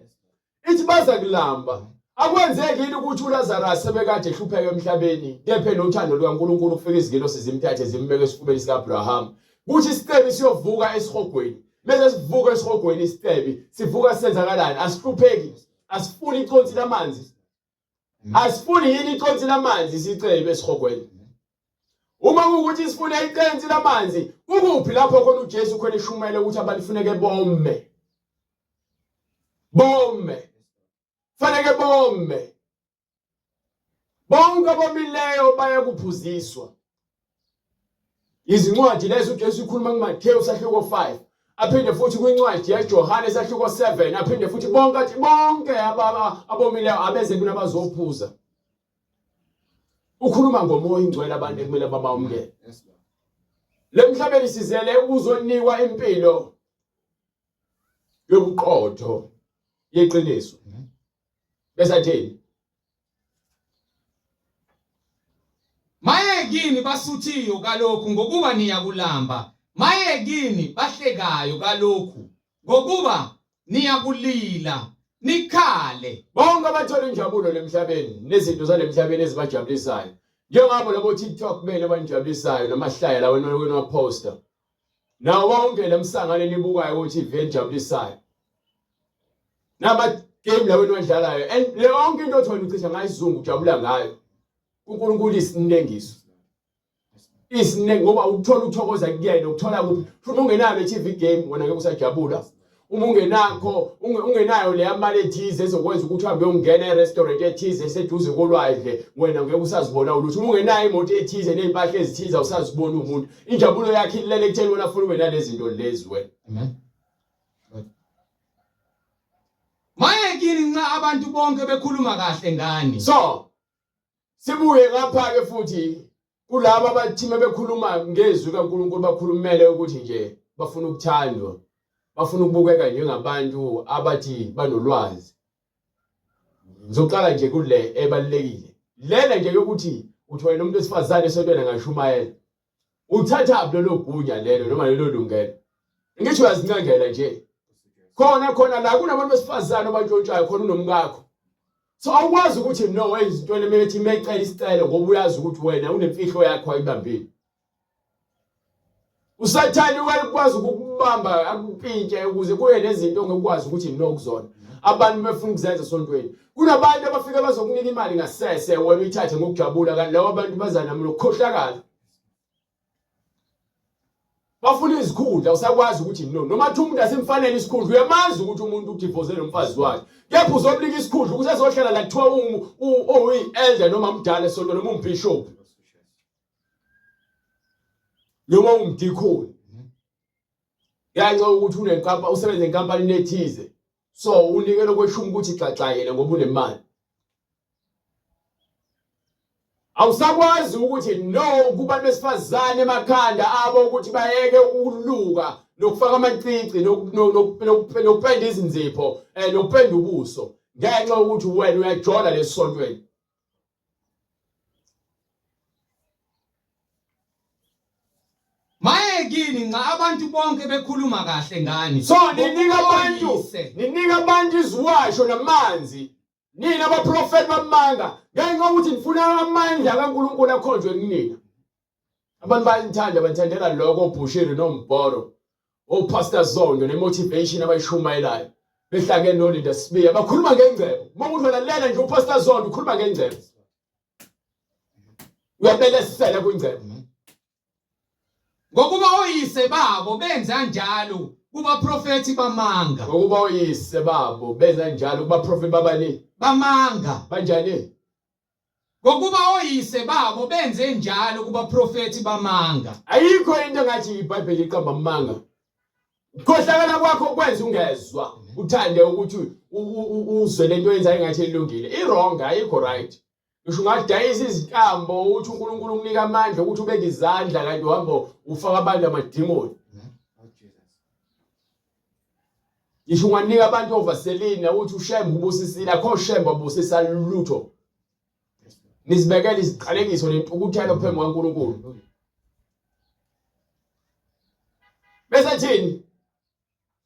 Ithi baza kulamba. Akwenzeki yini ukuthi uLazarus sebekade ehlupheka emhlabeni kephe nothando lukaNkulunkulu kufika izingelosi zimthathe zimbeke esifubeni sikaAbraham. Kuthi isicebi siyovuka esihogweni. Mese sivuka esihogweni isicebi sivuka senzakalani? Asihlupheki. Asifuni iconsi lamanzi. Asifuni yini iconsi lamanzi isicebi esihogweni? Uma kuwukuthi sifuna icensi lamanzi, kukuphi lapho khona uJesu khona eshumayela ukuthi abantu funeke bome? Bome. Faneke bome. Bonke abomileyo bayakuphuziswa. Izincwadi lezo uJesu ukhuluma kuMathewu sahluko 5 aphinde futhi kwincwadi yaJohane sahluko 7 aphinde futhi bonke athi bonke abomileyo abeze kunabazophuza. Ukhuluma ngomoya ingcwele abantu ekumele babamukele. Lemhlabeni sizele ukuzonikwa impilo yobuqotho yeqiniso. Bese athini? Maye kini basuthiyo kalokhu ngokuba niyakulamba. Maye kini bahlekayo kalokhu ngokuba niyakulila nikhale. Bonke abathola injabulo lemhlabeni nezinto zalemhlabeni ezibajabulisayo njengabo labo TikTok benu abanijabulisayo namahlaya lawo eniwaposta nawo wonke lemsangano enibukayo ku TV enijabulisayo nama game lawo eniwadlalayo and le yonke into othi wena uchitha ngayo isizungu ujabula ngayo kuNkulunkulu isinengiso isiningi ngoba ukuthola ukuthokoza kuyena ukuthola kuphi futhi ungenayo le TV game wena ngeke usajabula uma ungenakho ungenayo leya mali ethize ezokwenza ukuthi uhambe uyongena e-restaurant ethize eseduze kolwandle wena ngeke usazibona ulutho uma ungenayo imoto ethize ney'mpahla ezithize awusaziboni umuntu injabulo yakhe ilele ekutheni wena funa ube nalezi zinto lezi wena Amen. Maye kini nxa abantu bonke bekhuluma kahle ngani. So Sibuye ngapha-ke futhi kulaba abathi bekhuluma ngezwi kaNkulunkulu bakhulumele ukuthi nje bafuna ukuthandwa, bafuna ukubukeka njengabantu abathi banolwazi. Ngizoqala nje kule ebalulekile. Lena nje yokuthi uthi wena umuntu wesifazane esontweni angashumayela. Uthathaphi lelo gunya lelo noma lelo lungelo? Ngisho uyazincengela nje. Khona khona la kunabantu besifazane abantshontshayo khona unomkakho. So awukwazi ukuthi no ezintweni emethi mecela isicelo ngoba uyazi ukuthi wena unemfihlo yakho ayibambile. Usathane uyakwazi ukukubamba akupintshe ukuze kuye nezinto ongekwazi ukuthi no kuzona. Abantu befuna ukuzenza esontweni. Kunabantu abafika bazokunika imali ngasese wena uyithathe ngokujabula kanti labo abantu bazana nokukhohlakala. Bafuna izikhundla usakwazi ukuthi no noma thi umuntu asimfanele isikhundla uyamazi ukuthi umuntu udivorce nomfazi wakhe kepha uzomnika isikhundla ukuthi ezohlala la kuthiwa uyi-elder noma mdala esonto noma umbhishobhi noma umdikhoni ngenxa yokuthi unenkampa usebenza enkampanini ethize so unikele kweshumi ukuthi xaxa yena ngoba unemali awusakwazi ukuthi no kubantu besifazane emakhanda abo ukuthi bayeke ukuluka nokufaka amacici nokupenda izinzipho eh nokupenda ubuso ngenxa yokuthi wena uyajola lesontweni Maye kini nxa abantu bonke bekhuluma kahle ngani. So ninika abantu ninika abantu iziwasho namanzi nina abaprofeti bamanga ngenxa yokuthi nifuna amandla kaNkulunkulu akhonjwe kunina. Abantu bayanithanda banithandela lokho oBhushiri noMbhoro oPastor Zondo nemotivation abayishumayelayo behlangene noLinda Sibiya bakhuluma ngengcebo. Uma umuntu ulalela nje uPastor Zondo ukhuluma ngengcebo. Uyabelesela kwingcebo. Ngokuba oyise babo benza njalo kubaprofethi bamanga. Ngokuba oyise babo benza njalo kubaprofethi babani? Bamanga. Banjani? Ngokuba oyise babo benze njalo kubaprofethi bamanga. Ayikho into engathi iBhayibheli iqamba amanga. Khohlakala kwakho kwenza ungezwa, uthande ukuthi uzwe lento oyenzayo engathi ilungile. I-wrong, ayikho right. Ngisho ungadayisa izintambo uthi uNkulunkulu ukunika amandla ukuthi ubeke izandla kanti uhamba ufaka abantu amadimoni. Ngisho unganika abantu ovaselina uthi uShembe ubusisile, akho Shembe abusisa lutho. Nizibekela iziqalekiso nentukuthelo phambi kukaNkulunkulu. Bese thini?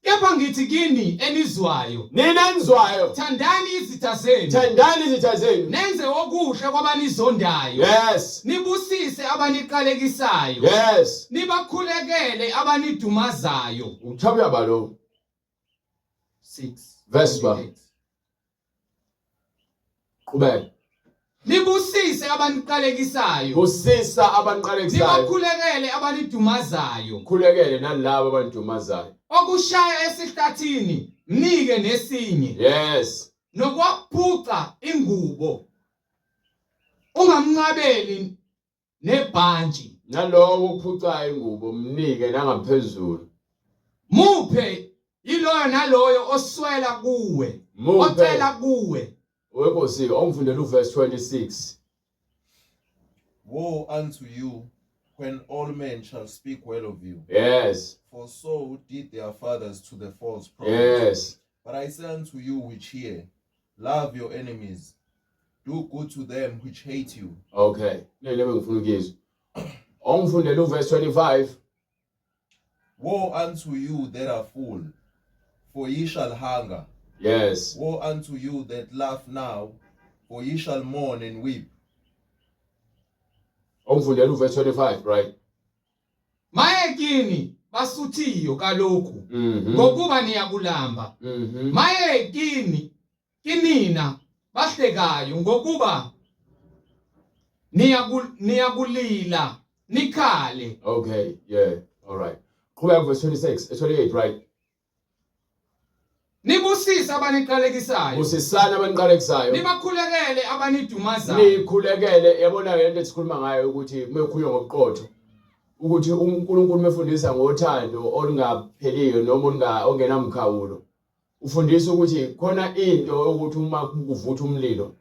Kepha ngithi kini enizwayo, Nina enizwayo, thandani izitha zenu, thandani izitha zenu. Nenze okuhle kwabanizondayo, Nibusise abaniqalekisayo, Nibakhulekele abanidumazayo. Uthabya balo. 6 Verse ba. Qhubeka. Nibusise abaniqalekisayo. Busisa abaniqalekisayo. Nibakhulekele abanidumazayo. Khulekele nalabo abanidumazayo. Okushaya esihlathini mnike nesinye. Nokwaphuca ingubo ungamnqabeli nebhantshi. Nalowo ophucayo ingubo mnike nangaphezulu. Muphe yiloyo naloyo oswela kuwe. Muphe. Ocela kuwe. Wenkosi ongifundela uverse 26. Woe unto you when all men shall speak well of you. For so did their fathers to the false prophets. But I say unto you which hear, love your enemies, do good to them which hate you. Okay. Lele bengifuna ukuyizwa. Ongifundela uverse 25. Woe unto you that are full, for ye shall hunger. Woe unto you that laugh now, for ye shall mourn and weep. Ongifundela uverse 25, right? Maye kini basuthiyo kalokhu, ngokuba niyakulamba. Maye kini kinina bahlekayo, ngokuba niyakulila nikhale. Okay, yeah, all right. Qhubeka verse 26, 28, right? Nibusise abaniqalekisayo. Busisani abaniqalekisayo. Nibakhulekele abanidumazayo. Nikhulekele, yabona ke lento esikhuluma ngayo ukuthi kumekhulunywa ngobuqotho. Ukuthi uNkulunkulu mefundisa ngothando olungapheliyo noma ongenamkhawulo. Ufundisa ukuthi khona into ukuthi uma kuvutha umlilo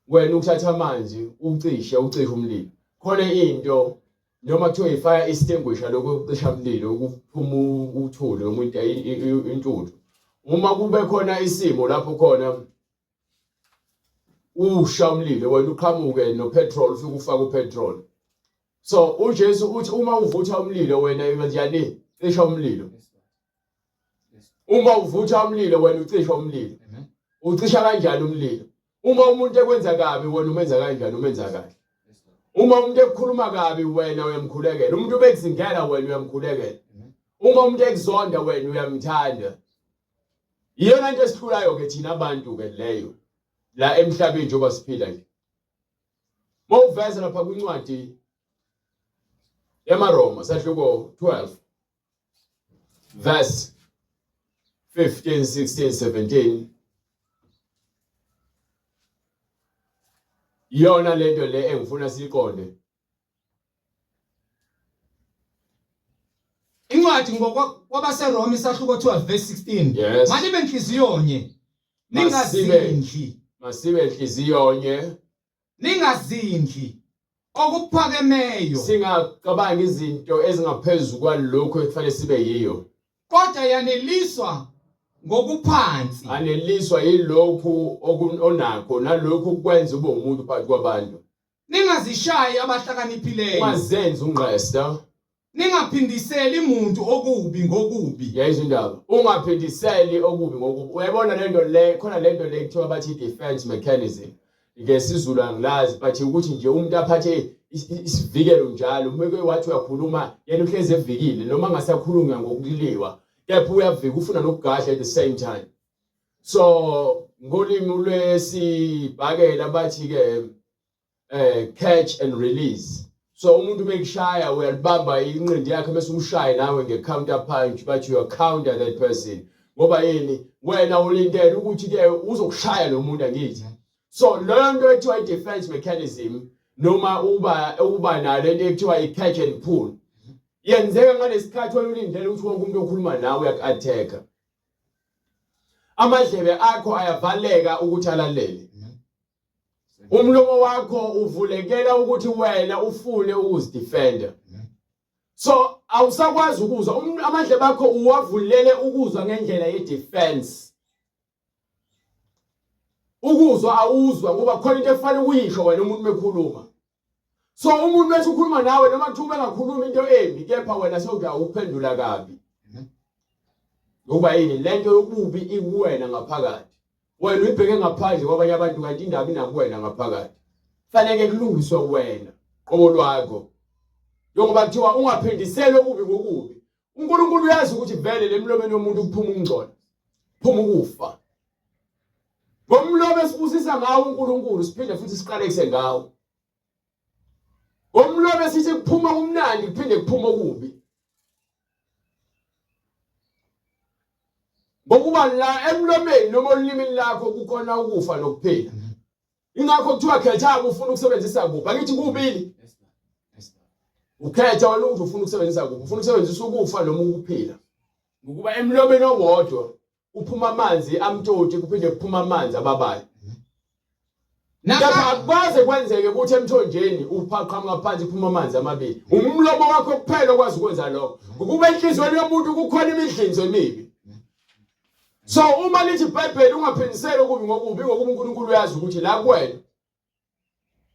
wena ukuthatha amanzi ucishe ucishe umlilo. Khona into noma kuthiwa i-fire extinguisher lokho ukucisha umlilo ukuphuma uthuli noma intuthu. Uma kube khona isimo lapho khona usha umlilo wena uqhamuke no-petrol ufike ufake u-petrol. So uJesu uthi uma uvutha umlilo wena kanjani cisha umlilo. Uma uvutha umlilo wena ucisha umlilo. Ucisha kanjani umlilo? Uma umuntu ekwenza kabi wena umenza kanjani? Umenza kahle. Uma umuntu ekukhuluma kabi wena uyamkhulekela. Umuntu ubekuzingela wena uyamkhulekela. Uma umuntu ekuzonda wena uyamthanda. Iyona into esihlulayo ke thina abantu ke leyo la emhlabeni njengoba siphila nje. Mawuveza lapha kwincwadi yamaRoma sahluko 12 verse 15 16 17 iyona lento le engifuna siyiqonde. Incwadi ngokwabaseRoma isahluko 12 verse 16. Manibe nhliziyo-nye, ningazindli. Masibe nhliziyo-nye. Ningazindli okuphakemeyo. Singacabangi izinto ezingaphezulu kwalokho ekufanele sibe yiyo. Kodwa yaneliswa ngokuphansi. Aneliswa yilokhu onakho nalokhu kwenza ube umuntu phakathi kwabantu. Ningazishayi abahlakaniphileyo. Ungazenzi ungqesta. Ningaphindiseli muntu okubi ngokubi. Yayizwa indaba. Ungaphindiseli okubi ngokubi. Uyayibona lento le, khona lento le kuthiwa bathi defense mechanism. NgesiZulu angilazi, but ukuthi nje umuntu aphathe isivikelo njalo. Uma ke wathi uyakhuluma, yena uhlezi evikile noma angasakhulunywa ngokuliwa. Kepha uyavika ufuna nokugadla at the same time. So ngolimi lwesibhakela bathi ke catch and release. So umuntu mekushaya uyalibamba inqindi yakhe bese umshaye nawe nge-counter punch, but you counter that person. Ngoba yini? Wena ulindele ukuthi ke uzokushaya lo muntu angithi. So leyo nto ekuthiwa i-defense mechanism noma uba nale nto ekuthiwa i-catch and pull. Yenzeka ngalesikhathi wena ulindele ukuthi wonke umuntu okhuluma nawe uyaku-attack-a. Amadlebe akho ayavaleka ukuthi alalele. Umlomo wakho uvulekela ukuthi wena ufune ukuzidefenda. So awusakwazi ukuzwa amadlebe akho uwavulele ukuzwa ngendlela ye-defense. Ukuzwa awuzwa ngoba khona into efanele ukuyisho wena umuntu mekhuluma. So umuntu bese ukhuluma nawe noma kuthiwa ubengakhuluma into embi kepha wena sewuja ukuphendula kabi. Ngoba yini lento yobubi ikuwena ngaphakathi. Wena uyibheke ngaphandle kwabanye abantu kanti indaba inakuwena ngaphakathi. Fanele kulungiswe wena qobo lwakho. Njengoba kuthiwa ungaphindiseli okubi ngokubi. uNkulunkulu uyazi ukuthi vele lemlomeni yomuntu kuphuma ukungcola. Kuphuma ukufa. Ngomlomo esibusisa ngawo uNkulunkulu siphinde futhi siqalekise ngawo. Ngomlomo esithi kuphuma kumnandi kuphinde kuphuma okubi. Ngokuba la emlomeni noma olimini lakho kukhona ukufa nokuphila. Ingakho kuthiwa khetha ufuna ukusebenzisa kuphi. Angithi kubili. Ukhetha wena ukuthi ufuna ukusebenzisa kuphi. Ufuna ukusebenzisa ukufa noma ukuphila. Ngokuba emlomeni owodwa kuphuma amanzi amtoti kuphinde kuphuma amanzi ababayo. Kepha akukwaze kwenzeke ukuthi emthonjeni uphaqhamuka phansi kuphuma amanzi amabili. Umlomo wakho kuphela okwazi ukwenza lokho. Ngokuba enhliziyweni yomuntu kukhona imidlinzo emibi. So uma lithi iBhayibheli ungaphindiseli okubi ngokubi ngokuba uNkulunkulu uyazi ukuthi la kuwena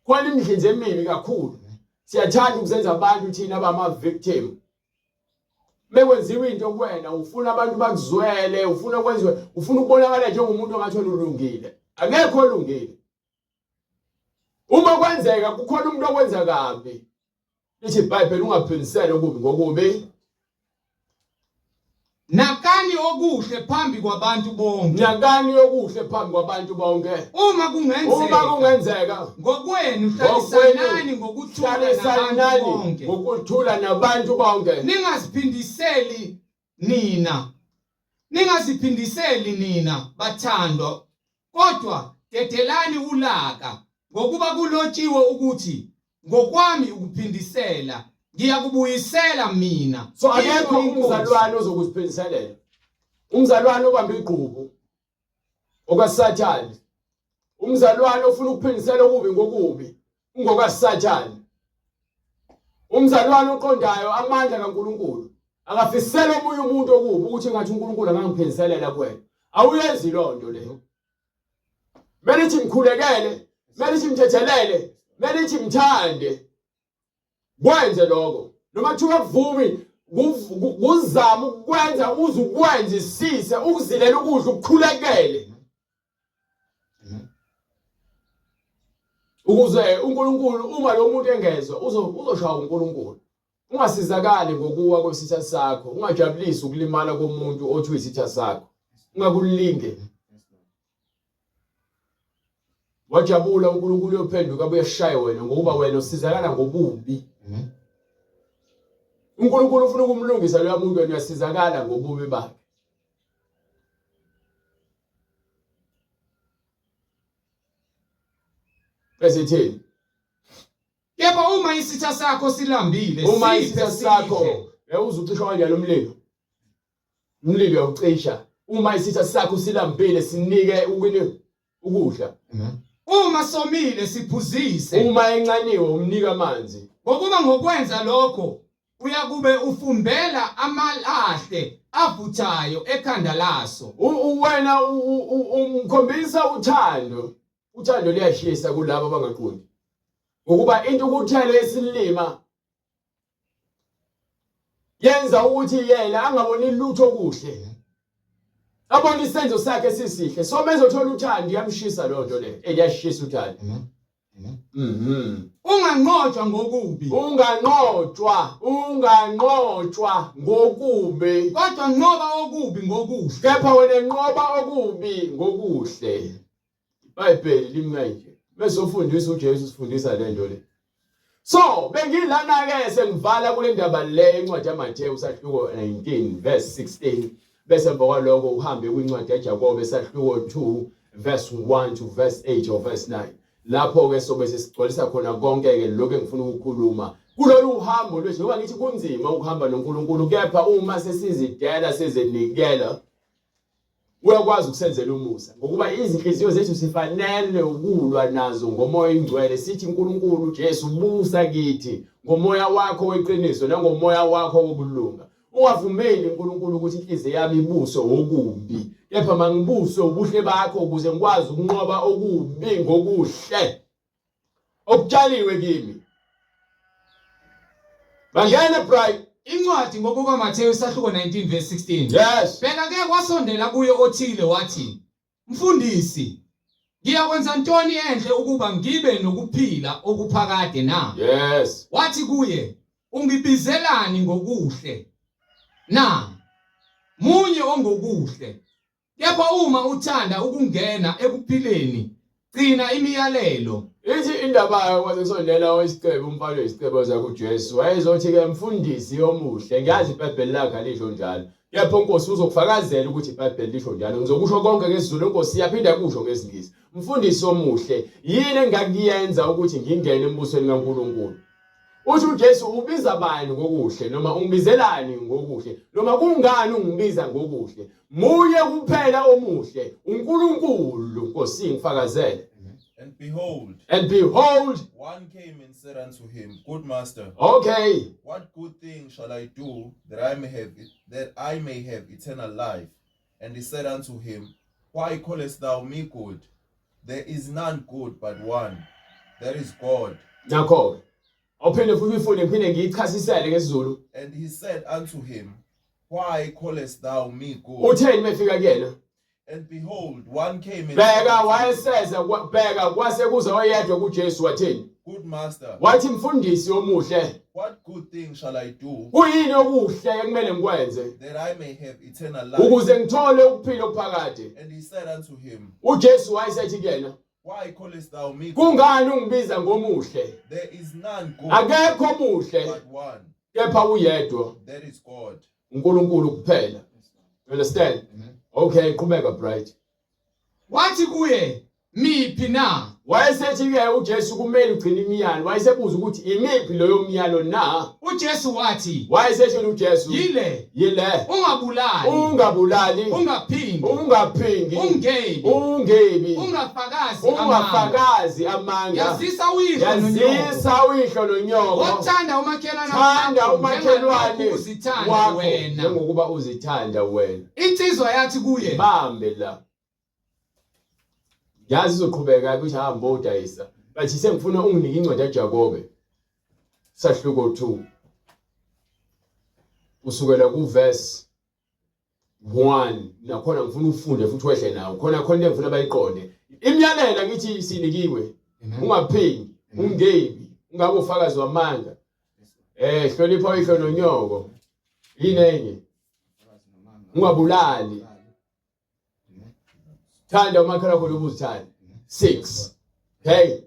khona imidlinzo emibi kakhulu. Siyathanda ukuzenza abantu thina abama victim. Mekwenziwa into kuwena ufuna abantu bakuzwele, ufuna kwenziwe, ufuna ukubonakala njengomuntu ongathi wena ulungile. Akekho olungile. Uma kwenzeka kukhona umuntu okwenza kabi. Lithi iBhayibheli ungaphindiseli okubi ngokubi. Nakani okuhle phambi kwabantu bonke. Nakani okuhle phambi kwabantu bonke. Uma kungenzeka. Uma kungenzeka. Ngokwenu hlalisanani ngokuthula nabantu bonke. Ngokuthula nabantu bonke. Ningaziphindiseli nina. Ningaziphindiseli nina bathandwa kodwa dedelani ulaka ngokuba kulotshiwe ukuthi ngokwami ukuphindisela ngiyakubuyisela mina. So akekho umzalwane ozokuziphindiselela. Umzalwane obamba igqubu okaSathane. Umzalwane ofuna ukuphindisela okubi ngokubi ungokaSathane. Umzalwane oqondayo amandla kaNkulunkulu akafisela omunye umuntu okubi ukuthi ngathi uNkulunkulu angangiphindiselela kuwena. Awuyenzi loo nto leyo. Mele ithi mkhulekele, mele ithi mthethelele, mele ithi mthande. Kwenze lokho. Noma kuthiwa kuvumi kuzama ukwenza uze ukwenzisise ukuzilela ukudla ukukhulekele. Ukuze uNkulunkulu uma lo muntu engezwa uzoshaya uNkulunkulu. Ungasizakali ngokuwa kwesitha sakho, ungajabulisi ukulimala komuntu othi uyisitha sakho. Ungakulinge. Wajabula uNkulunkulu uyophenduka abuye ashaye wena ngokuba wena usizakala ngobubi. uNkulunkulu ufuna ukumlungisa loya muntu wena uyasizakala ngobubi bakhe. Bese ithini? Kepha uma isitha sakho silambile, uma isitha sakho uzucishwa kanjani umlilo? Umlilo uyawucisha. Uma isitha sakho silambile sinike ukini ukudla. Uma somile siphuzise. Uma encaniwe umnika amanzi. Ngokuba ngokwenza lokho uyakube ufumbela amalahle avuthayo ekhanda laso. Wena umkhombisa uthando. Uthando luyashisa kulabo abangaqondi. Ngokuba intukuthelo yesilima yenza ukuthi yena angaboni lutho okuhle. Abone isenzo sakhe sisihle. So mezothola uthando iyamshisa leyo nto leyo. Eliyashisa uthando. Mhm. Unganqotshwa ngokubi. Unganqotshwa, unganqotshwa ngokubi. Kodwa nqoba okubi ngokuhle. Kepha wena nqoba okubi ngokuhle. IBhayibheli limnye Mesofundisa uJesu sifundisa le nto le. So bengilana ke sengivala kule ndaba le incwadi yaMathewu sahluko 19 verse 16 bese emva kwaloko uhambe kwincwadi yaJakobe sahluko 2 verse 1 to verse 8 or verse 9 lapho ke sobe sesigcwalisa khona konke ke lokho engifuna ukukhuluma. Kulolu hambo lwethu, ngoba ngithi kunzima ukuhamba noNkulunkulu, kepha uma sesizidela sezenikela, uyakwazi ukusenzela umusa, ngokuba izinhliziyo zethu sifanele ukulwa nazo ngomoya oyingcwele, sithi uNkulunkulu Jesu busa kithi ngomoya wakho weqiniso nangomoya wakho wokulunga. Ungavumeli uNkulunkulu ukuthi inhliziyo yami ibuswe okubi, kepha mangibuswe ubuhle bakho ukuze ngikwazi ukunqoba okubi ngokuhle okutshaliwe kimi. Bangena Bright. Incwadi ngokukaMathewu isahluko 19 verse 16. Yes. Bheka ke kwasondela kuye othile wathi, Mfundisi, ngiyakwenza ntoni enhle ukuba ngibe nokuphila okuphakade na? Yes. Wathi kuye, Ungibizelani ngokuhle na? Munye ongokuhle. Kepha uma uthanda ukungena ekuphileni, gcina imiyalelo. Ithi indaba kwaze kusondela owesicebe, umfana oyisicebe oza kuJesu, wayezothi-ke, Mfundisi omuhle, ngiyazi iBhayibheli lakhe alisho njalo, kepha uNkosi uzokufakazela ukuthi iBhayibheli lisho njalo. Ngizokusho konke ngesiZulu, iNkosi iyaphinda kusho ngesiNgisi. Mfundisi omuhle, yini engakuyenza ukuthi ngingene embusweni kaNkulunkulu? Uthi uJesu ubiza bani ngokuhle noma ungibizelani ngokuhle noma kungani ungibiza ngokuhle? Munye kuphela omuhle, uNkulunkulu. Nkosi ngifakazele. And behold, And behold, one came and said unto him, Good master, okay, what good thing shall I do that I may have eternal life? And he said unto him, Why callest thou me good? There is none good but one, that is God. Nakho. Awuphinde futhi uyifunde ngiphinde ngiyichasisele ngesiZulu. And he said unto him, Why callest thou me good? Utheni mefika kuyena? And behold, one came and Bheka wayeseza bheka kwase kuza oyedwa kuJesu wathini? Good master. Wathi mfundisi omuhle. What good thing shall I do? Kuyini okuhle ekumele ngikwenze? That I may have eternal life. Ukuze ngithole ukuphila okuphakade. And he said unto him. uJesu wayesethi kuyena. Why callest thou me? Kungani ungibiza ngomuhle? There is none good. Akekho omuhle. But one. Kepha uyedwa. That is God. uNkulunkulu kuphela. You understand? Amen. Okay, qhubeka Bright. Wathi kuye, Miphi na? Wayesethi-ke uJesu kumele ugcine imiyalo. Wayesebuza ukuthi imiphi leyo miyalo na? UJesu wathi, Wayesethi uJesu Yile, yile ungabulali, ungabulali, ungaphingi, ungaphingi, ungebi, ungebi, ungafakazi amanga, ungafakazi amanga, yazisa uyihlo nonyoko, yazisa uyihlo nonyoko, wothanda umakhelwane thanda wakho umakhelwane njengalokhu uzithanda wakho wena. njengokuba uzithanda wena. Insizwa yathi kuye, Bambe la. Yazi izoqhubeka ukuthi hamba odayisa. But sengifuna unginike incwadi yaJakobe. Sahluko 2. Kusukela ku verse 1 nakhona ngifuna ufunde futhi wehle nawo. Khona khona into engifuna bayiqonde. Imiyalelo ngithi sinikiwe. Ungaphingi, ungebi, ungabe ufakazi wamanga. Eh hlonipha uyihlo nonyoko. Yini enye? Ungabulali. Thanda umakhelwane wakho njengoba uzithanda. 6. Hey.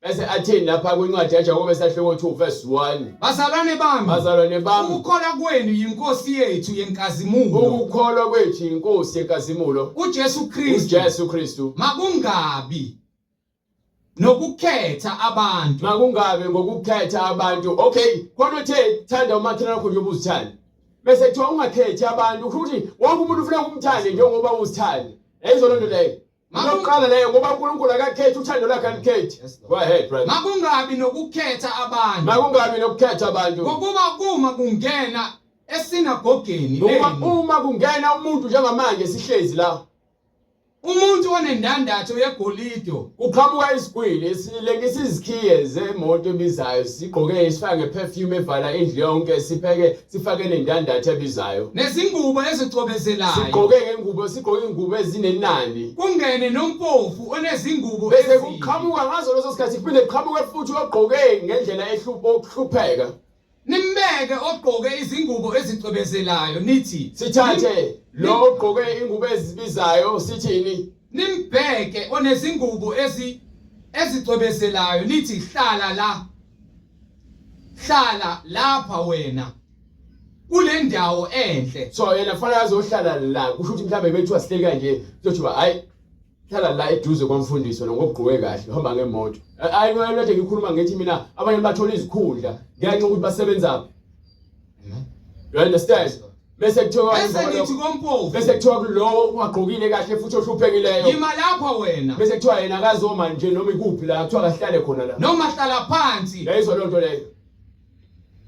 Bese athini lapha kwincwadi yaJakobe sahluko 2 verse 1. Bazalwane bami, Bazalwane bami, ukukholwa kwenu yinkosi yethu yenkazimulo, ukukholwa kwethu inkosi yenkazimulo uJesu Kristu, uJesu Kristu. makungabi nokukhetha abantu. Makungabi ngokukhetha abantu. Okay, khona uthe thanda umakhelwane wakho njengoba uzithanda. Bese kuthiwa ungakhethi abantu, kusho ukuthi wonke umuntu ufuna ukumthande njengoba uzithanda. Yayizona nto leyo. Ngokuqala leyo ngoba uNkulunkulu akakhethi uthando lwakhe alikhethi. Go ahead brother. Makungabi nokukhetha abantu. Makungabi nokukhetha abantu. Ngokuba kuma kungena esinagogeni Ngoba uma kungena umuntu njengamanje sihlezi la Umuntu onendandatho yegolide. Kuqhamuka isigwili silengisa izikhiye zemoto ebizayo sigqoke sifake ngeperfume evala indlu yonke sipheke sifake nendandatho ebizayo. Nezingubo ezicwebezelayo. Sigqoke ngengubo sigqoke ingubo ezinenani. Kungene nompofu onezingubo Bese kuqhamuka ngazo leso sikhathi kuphinde kuqhamuke futhi ogqoke ngendlela ehlupho okuhlupheka. Nimbeke ogqoke izingubo ezicwebezelayo nithi sithathe lo ogqoke ingubo ezibizayo sithini nimbheke onezingubo ezi ezicwebezelayo nithi hlala la hlala lapha wena kule ndawo enhle so yena fanele azohlala la kusho ukuthi mhlawumbe bethiwa sihleli kanje kuzothiwa hayi Hlala la eduze kwamfundisi wena ngoba ugqoke kahle uhamba ngemoto. Hayi ngeke ngikhuluma ngithi mina abanye bathola izikhundla ngenxa ukuthi basebenzaphi. You understand? Bese kuthiwa Bese ngithi kompofu. Bese kuthiwa kulowo ungagqokile kahle futhi ohluphekile. Yima lapha wena. Bese kuthiwa yena akazoma nje noma ikuphi la kuthiwa akahlale khona la. Noma hlala phansi. Yayizwa lonto leyo.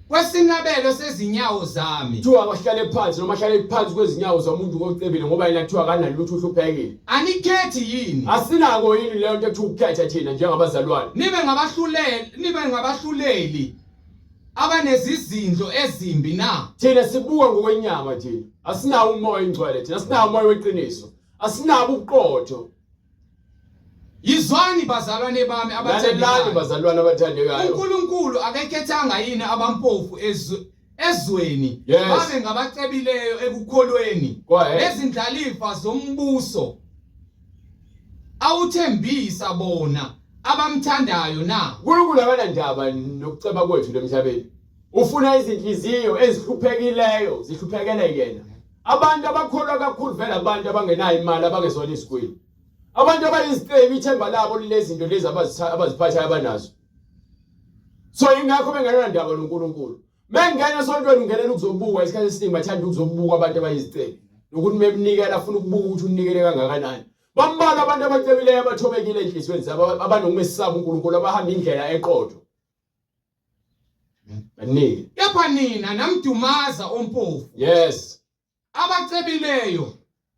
Kwesinabelo sezinyawo zami. Kuthiwa akahlale phansi noma ahlale phansi kwezinyawo zomuntu ocebile ngoba yena kuthiwa akanalutho uhluphekile. Anikhethi yini? Asinako yini leyo nto ekuthiwa ukukhetha thina njengabazalwane? Nibe ngabahluleli, nibe ngabahluleli abanezizindlo ezimbi na? Thina sibuka ngokwenyama thina. Asinawo umoya ingcwele thina, asinawo umoya weqiniso. Asinabo ubuqotho. Yizwani bazalwane bami abathandekayo. Lalelani bazalwane abathandekayo. uNkulunkulu akekhethanga yini abampofu ezweni babe ngabacebileyo ekukholweni nezindlalifa zombuso awuthembisa bona abamthandayo na? uNkulunkulu akanandaba nokuceba kwethu lemhlabeni. Ufuna izinhliziyo ezihluphekileyo zihluphekele yena. Abantu abakholwa kakhulu vele abantu abangenayo imali abangezona isigwili. Abantu abayizicebi ithemba labo lilezinto lezi abaziphathayo abanazo. So ingakho bengenandaba noNkulunkulu. Mengena esontweni ungenela ukuzobuka isikhathi esiningi bathanda ukuzobuka abantu abayizicebi. Nokuthi mebunikela afuna ukubuka ukuthi unikele kangakanani. Bambalwa abantu abacebileyo abathobekile enhliziyweni zabo abanokumesaba uNkulunkulu abahamba indlela eqotho. Baningi. Kepha nina namdumaza ompofu. Yes. Abacebileyo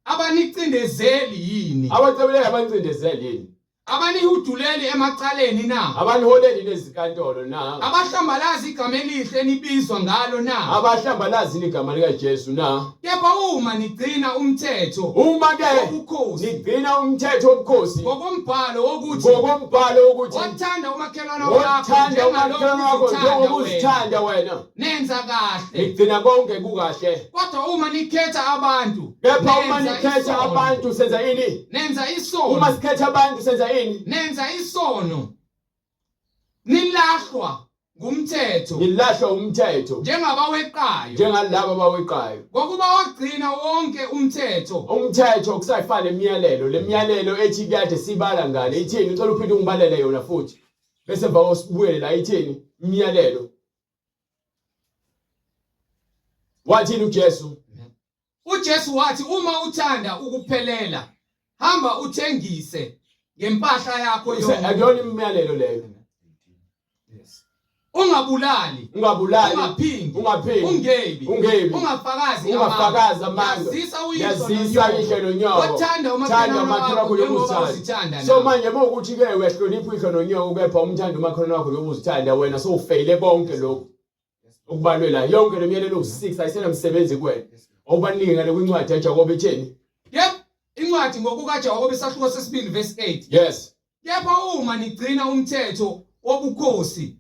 abanicindezeli yini? Abacebileyo abanicindezeli yini? Abanihuduleli emacaleni na? Abaniholeli nezinkantolo na? Abahlambalazi igama elihle enibizwa ngalo na? Abahlambalazi igama likaJesu na? Kepha uma nigcina umthetho uma ke wobukhosi nigcina umthetho wobukhosi ngokombhalo wokuthi ngokombhalo wokuthi wothanda umakhelwane wakho wothanda umakhelwane wakho njengoba uzithanda wena nenza kahle nigcina konke kukahle kodwa uma nikhetha abantu kepha uma nikhetha abantu senza ini nenza isono uma sikhetha abantu senza ini nenza isono nilahlwa ngumthetho nilahlwa umthetho njengabaweqayo njengalabo abaweqayo ngokuba wagcina wonke umthetho umthetho kusayifana nemiyalelo lemiyalelo ethi kade sibala ngale ithini ngicela uphinde ungibalele yona futhi bese emva sibuyele la ithini imiyalelo wathini uJesu uJesu wathi uma uthanda ukuphelela hamba uthengise ngempahla yakho yonke akuyona imiyalelo leyo yes ungabulali ungabulali ungaphingi ungaphingi ungebi ungebi ungafakazi ungafakazi amanga yazisa uyihlo uyihlo nonyoko othanda umakhelwane wakho njengoba uzithanda so manje uma ukuthi ke uyahlonipha uyihlo nonyoko kepha umthanda umakhelwane wakho njengoba uzithanda wena so ufeyile konke lokhu okubalwe la yonke le myalelo u6 ayisenamsebenzi kuwena awubaningi ngale kwincwadi yaJakobe itheni yep incwadi ngokukaJakobe isahluko sesibili verse 8 yes Kepha uma nigcina umthetho wobukhosi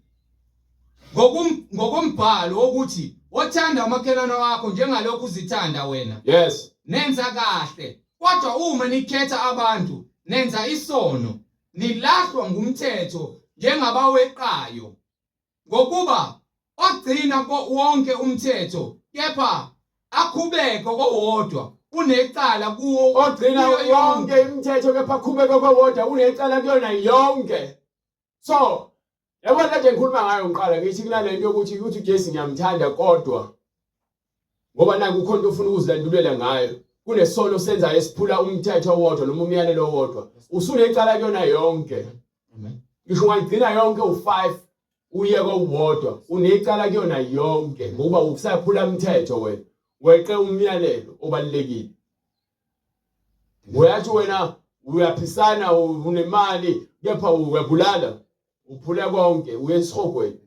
ngokombhalo wokuthi wothanda umakhelwane wakho njengalokhu uzithanda wena. Yes. Nenza kahle. Kodwa uma nikhetha abantu nenza isono, nilahlwa ngumthetho njengabaweqayo. Ngokuba ogcina wonke umthetho kepha akhubeke kowodwa unecala kuwo ogcina yonke imithetho kepha akhubeke kowodwa unecala kuyona yonke so yabona lento ngikhuluma ngayo ngiqala ngithi kunalento yokuthi ukuthi uJesu ngiyamthanda kodwa ngoba naku kukhona into ofuna ukuzilandulela ngayo kunesono senzayo esiphula umthetho owodwa noma umyalelo owodwa usunecala kuyona yonke ngisho ungayigcina yonke u5 uye kowodwa unecala kuyona yonke ngokuba usaphula umthetho wena weqe umyalelo obalulekile uyathi wena uyaphisana unemali kepha uyabulala uphula konke uye esihogweni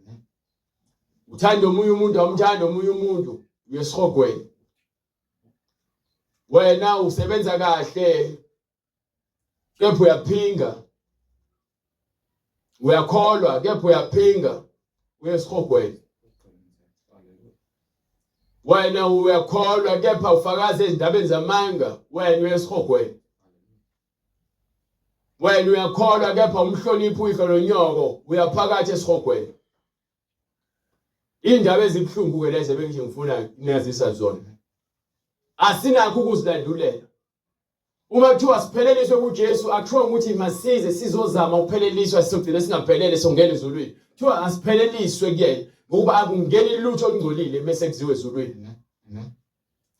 uthanda omunye umuntu awumthanda omunye umuntu uye esihogweni wena usebenza kahle kepha uyaphinga uyakholwa kepha uyaphinga uye esihogweni wena uyakholwa kepha ufakaza ezindabeni zamanga wena uye esihogweni wena uyakholwa kepha umhloniphi uyihlo nonyoko uyaphakathi esihogweni indaba ezibuhlungu ke lezi bengithi ngifuna nazisa zona asinakho ukuzilandulela. Uma kuthiwa sipheleliswe kuJesu akuthiwa ukuthi masize sizozama ukupheleliswa sizogcina singaphelele songena ezulwini. Kuthiwa asipheleliswe kuyena ngokuba akungeni lutho olungcolile mese kuziwe ezulwini.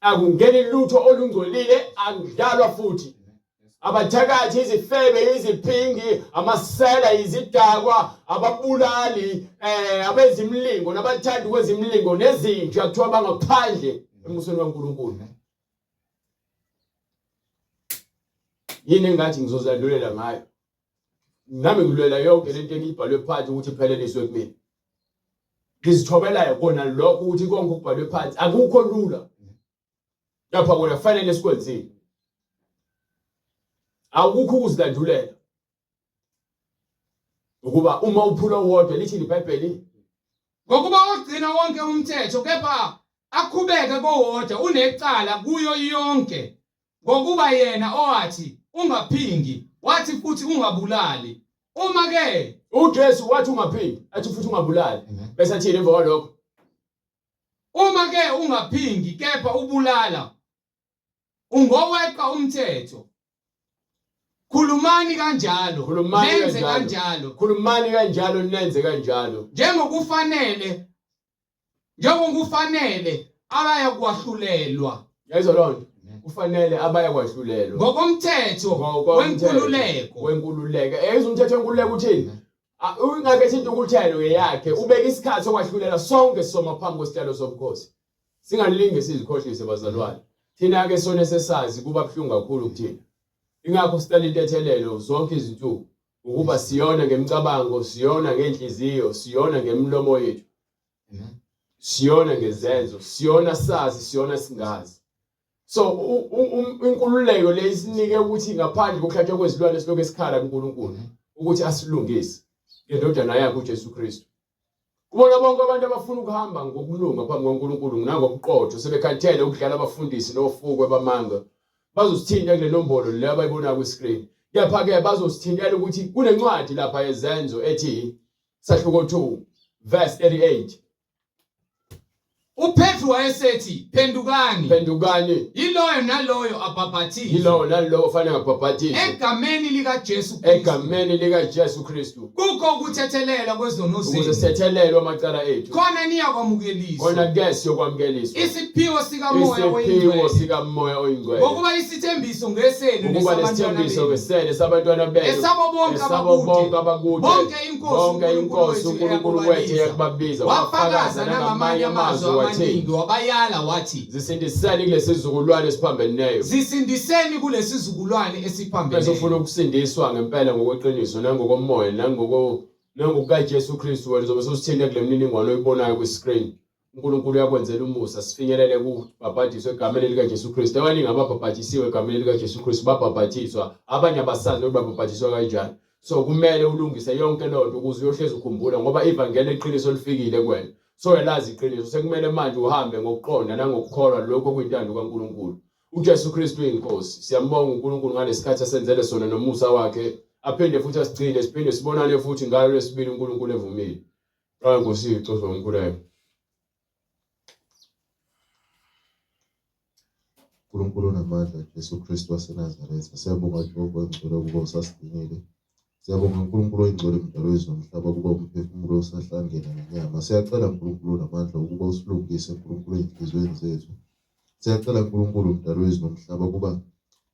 Akungeni lutho olungcolile akudlalwa futhi. Abathakathi, izifebe, iziphingi, amasela, izidakwa, ababulali, abezimlingo nabathandi kwezimlingo nezinja kuthiwa bangaphandle embusweni kaNkulunkulu. Yini engathi ngizozandulela ngayo? Nami ngilwela yonke lento engiyibhalwe phansi ukuthi ipheleliswe kumina. Ngizithobelayo kona lokho ukuthi konke okubhalwe phansi akukho lula. Lapha kona kufanele sikwenzile. Awukho ukuzilandulela. Ukuba uma uphula owodwa lithi iBhayibheli Ngokuba ogcina wonke umthetho kepha akhubeke kowodwa unecala kuyo yonke. Ngokuba yena owathi ungaphingi wathi futhi ungabulali. Uma ke uJesu wathi ungaphingi athi futhi ungabulali bese athini emva kwalokho? Uma ke ungaphingi kepha ubulala ungoweqa umthetho. Khulumani kanjalo, Khulumani nenze kanjalo. kanjalo. Khulumani kanjalo nenze kanjalo. Njengokufanele njengokufanele abaya kwahlulelwa. Yayizwa loo nto? Kufanele abaya kwahlulelwa. Ngokomthetho Ngokomthetho wenkululeko. Wenkululeko. Yayizwa umthetho wenkululeko uthini? Ungakhethi intukuthelo ngeyakhe, ubeka isikhathi sokwahlulela sonke soma phambi kwesihlalo sobukhosi. Singalinge sizikhohlise bazalwane. Thina ke sone sesazi kuba buhlungu kakhulu kuthina. Ingakho sicela intethelelo zonke izinsuku ukuba siyona ngemicabango, siyona ngenhliziyo, siyona ngemilomo yethu. Siyona ngezenzo, siyona sazi, siyona singazi. So inkululeko le isinike ukuthi ngaphandle kokuhlatshwa kwezilwane silokhu esikhala kuNkulunkulu ukuthi asilungise ngendodana yakhe uJesu Kristu. Kubona bonke abantu abafuna ukuhamba ngokulunga phambi koNkulunkulu nangobuqotho sebekhathele ukudlala abafundisi nofukwe bamanga bazosithinta kule nombolo le abayibona kwi-screen. Kepha-ke bazosithintela ukuthi kunencwadi lapha yezenzo ethi sahluko 2 verse 38 UPetru wayesethi, Phendukani. Phendukani. Yiloyo naloyo abhabhathizwe. Yilowo nalowo ofanele abhabhathizwe. Egameni likaJesu Kristu. Egameni likaJesu Kristu. Kukho ukuthethelelwa kwezono zenu. Ukuze sithethelelwe amacala ethu. Khona niyakwamukeliswa. Khona ke siyokwamukeliswa. Isiphiwo sikaMoya oyiNgcwele. Isiphiwo sikaMoya oyiNgcwele. Ngokuba isithembiso ngesenu Ngokuba lesithembiso ngesenu sabantwana benu. Esabo bonke Esabo bonke abakude. Bonke inkosi Bonke inkosi uNkulunkulu wethu eyakubabiza. Wafakaza nangamanye amazwi amaningi wabayala wathi Zisindiseni kulesizukulwane esiphambeneyo. Zisindiseni kulesizukulwane esiphambeneyo. Bese ufuna ukusindiswa ngempela ngokweqiniso nangokomoya nangoko nangokukaJesu Kristu wena uzobe usuthinta kule mininingwane oyibonayo kwi-screen. uNkulunkulu uyakwenzela umusa sifinyelele kubhabhadiswe egameni likaJesu Kristu. Abaningi ababhabhadisiwe egameni likaJesu Kristu babhabhadiswa, abanye abasazi ukuthi babhabhadiswa kanjani. So kumele ulungise yonke loo nto ukuze uyohlezi ukhumbula ngoba ivangeli leqiniso lifikile kuwena. So uyalazi iqiniso, sekumele manje uhambe ngokuqonda nangokukholwa lokho okuyintando kaNkulunkulu. UJesu Kristu uyinkosi. Siyambonga uNkulunkulu ngalesikhathi asenzele sona nomusa wakhe, aphinde futhi asigcine, siphinde sibonane futhi ngalo lwesibili uNkulunkulu evumile. Qala Nkosi cofa umkhuleko. Nkulunkulu onamandla Jesu Kristu waseNazaretha, siyabonga Jehova oyingcwele ukuba usasigcinile. Siyabonga Nkulunkulu oyingcwele mdalo wezulu nomhlaba ukuba umphefumulo usahlangene nenyama. Siyacela Nkulunkulu onamandla ukuba usilungise Nkulunkulu ezinhliziyweni zethu. Siyacela Nkulunkulu mdalo wezulu nomhlaba ukuba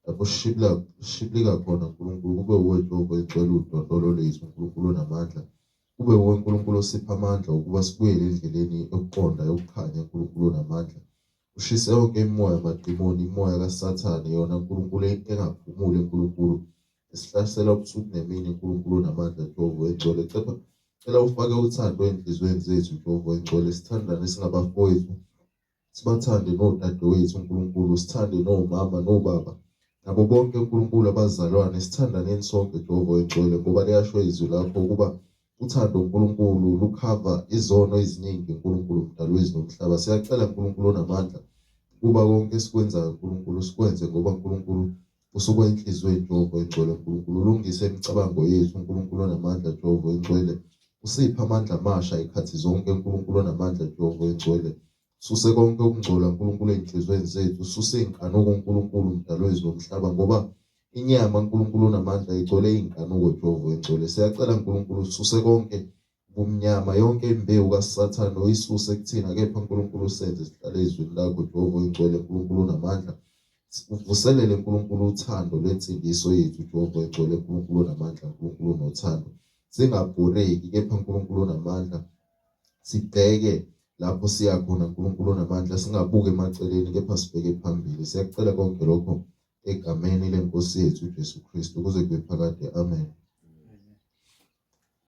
lapho sishibilika khona Nkulunkulu kube uwe Jehova oyingcwele udondolo lethu Nkulunkulu onamandla. Kube wuwe Nkulunkulu osipha amandla ukuba sibuyele endleleni yokuqonda yokukhanya Nkulunkulu onamandla. Ushise yonke imimoya yamadimoni, imimoya kaSathane, yona Nkulunkulu engaphumuli Nkulunkulu, esihlasela ubusuku nemini Nkulunkulu onamandla Jehova oyingcwele. Cepha cela ufake uthando ezinhliziyweni zethu Jehova oyingcwele, sithandane singabafowethu. Sibathande nodadewethu, Nkulunkulu, sithande nomama nobaba, nabo bonke, Nkulunkulu, abazalwane, sithandaneni sonke, Jehova oyiNgcwele, ngoba liyasho iZwi lakho ukuba uthando, Nkulunkulu, lukhava izono eziningi, Nkulunkulu, Mdali wezulu nomhlaba. Siyacela, Nkulunkulu onamandla, ukuba konke esikwenzayo, Nkulunkulu, sikwenze ngoba, Nkulunkulu, kusuka enhliziyweni, Jehova oyiNgcwele, Nkulunkulu, ulungise imicabango yethu, Nkulunkulu onamandla, Jehova oyiNgcwele, usiphe amandla amasha ikhathi zonke, Nkulunkulu onamandla, Jehova oyiNgcwele. Suse konke ukungcola, Nkulunkulu, ezinhliziyweni zethu, suse inkanuko, Nkulunkulu, Mdali wezulu nomhlaba, ngoba Inyama uNkulunkulu onamandla igcwele inkanuko Jehova oyingcwele. Siyacela uNkulunkulu ususe konke ubumnyama, yonke imbewu kaSathane uyisuse kuthina, kepha uNkulunkulu usenze sihlale ezwini lakho Jehova oyingcwele, uNkulunkulu onamandla. Uvuselele uNkulunkulu uthando lwensindiso yethu Jehova oyingcwele, uNkulunkulu onamandla, uNkulunkulu onothando. Singabhoreki kepha uNkulunkulu onamandla sibheke lapho siya khona uNkulunkulu onamandla, singabuki emaceleni kepha sibheke phambili. Siyakucela konke lokho egameni lenkosi yethu uJesu Kristu kuze kube phakade. Amen.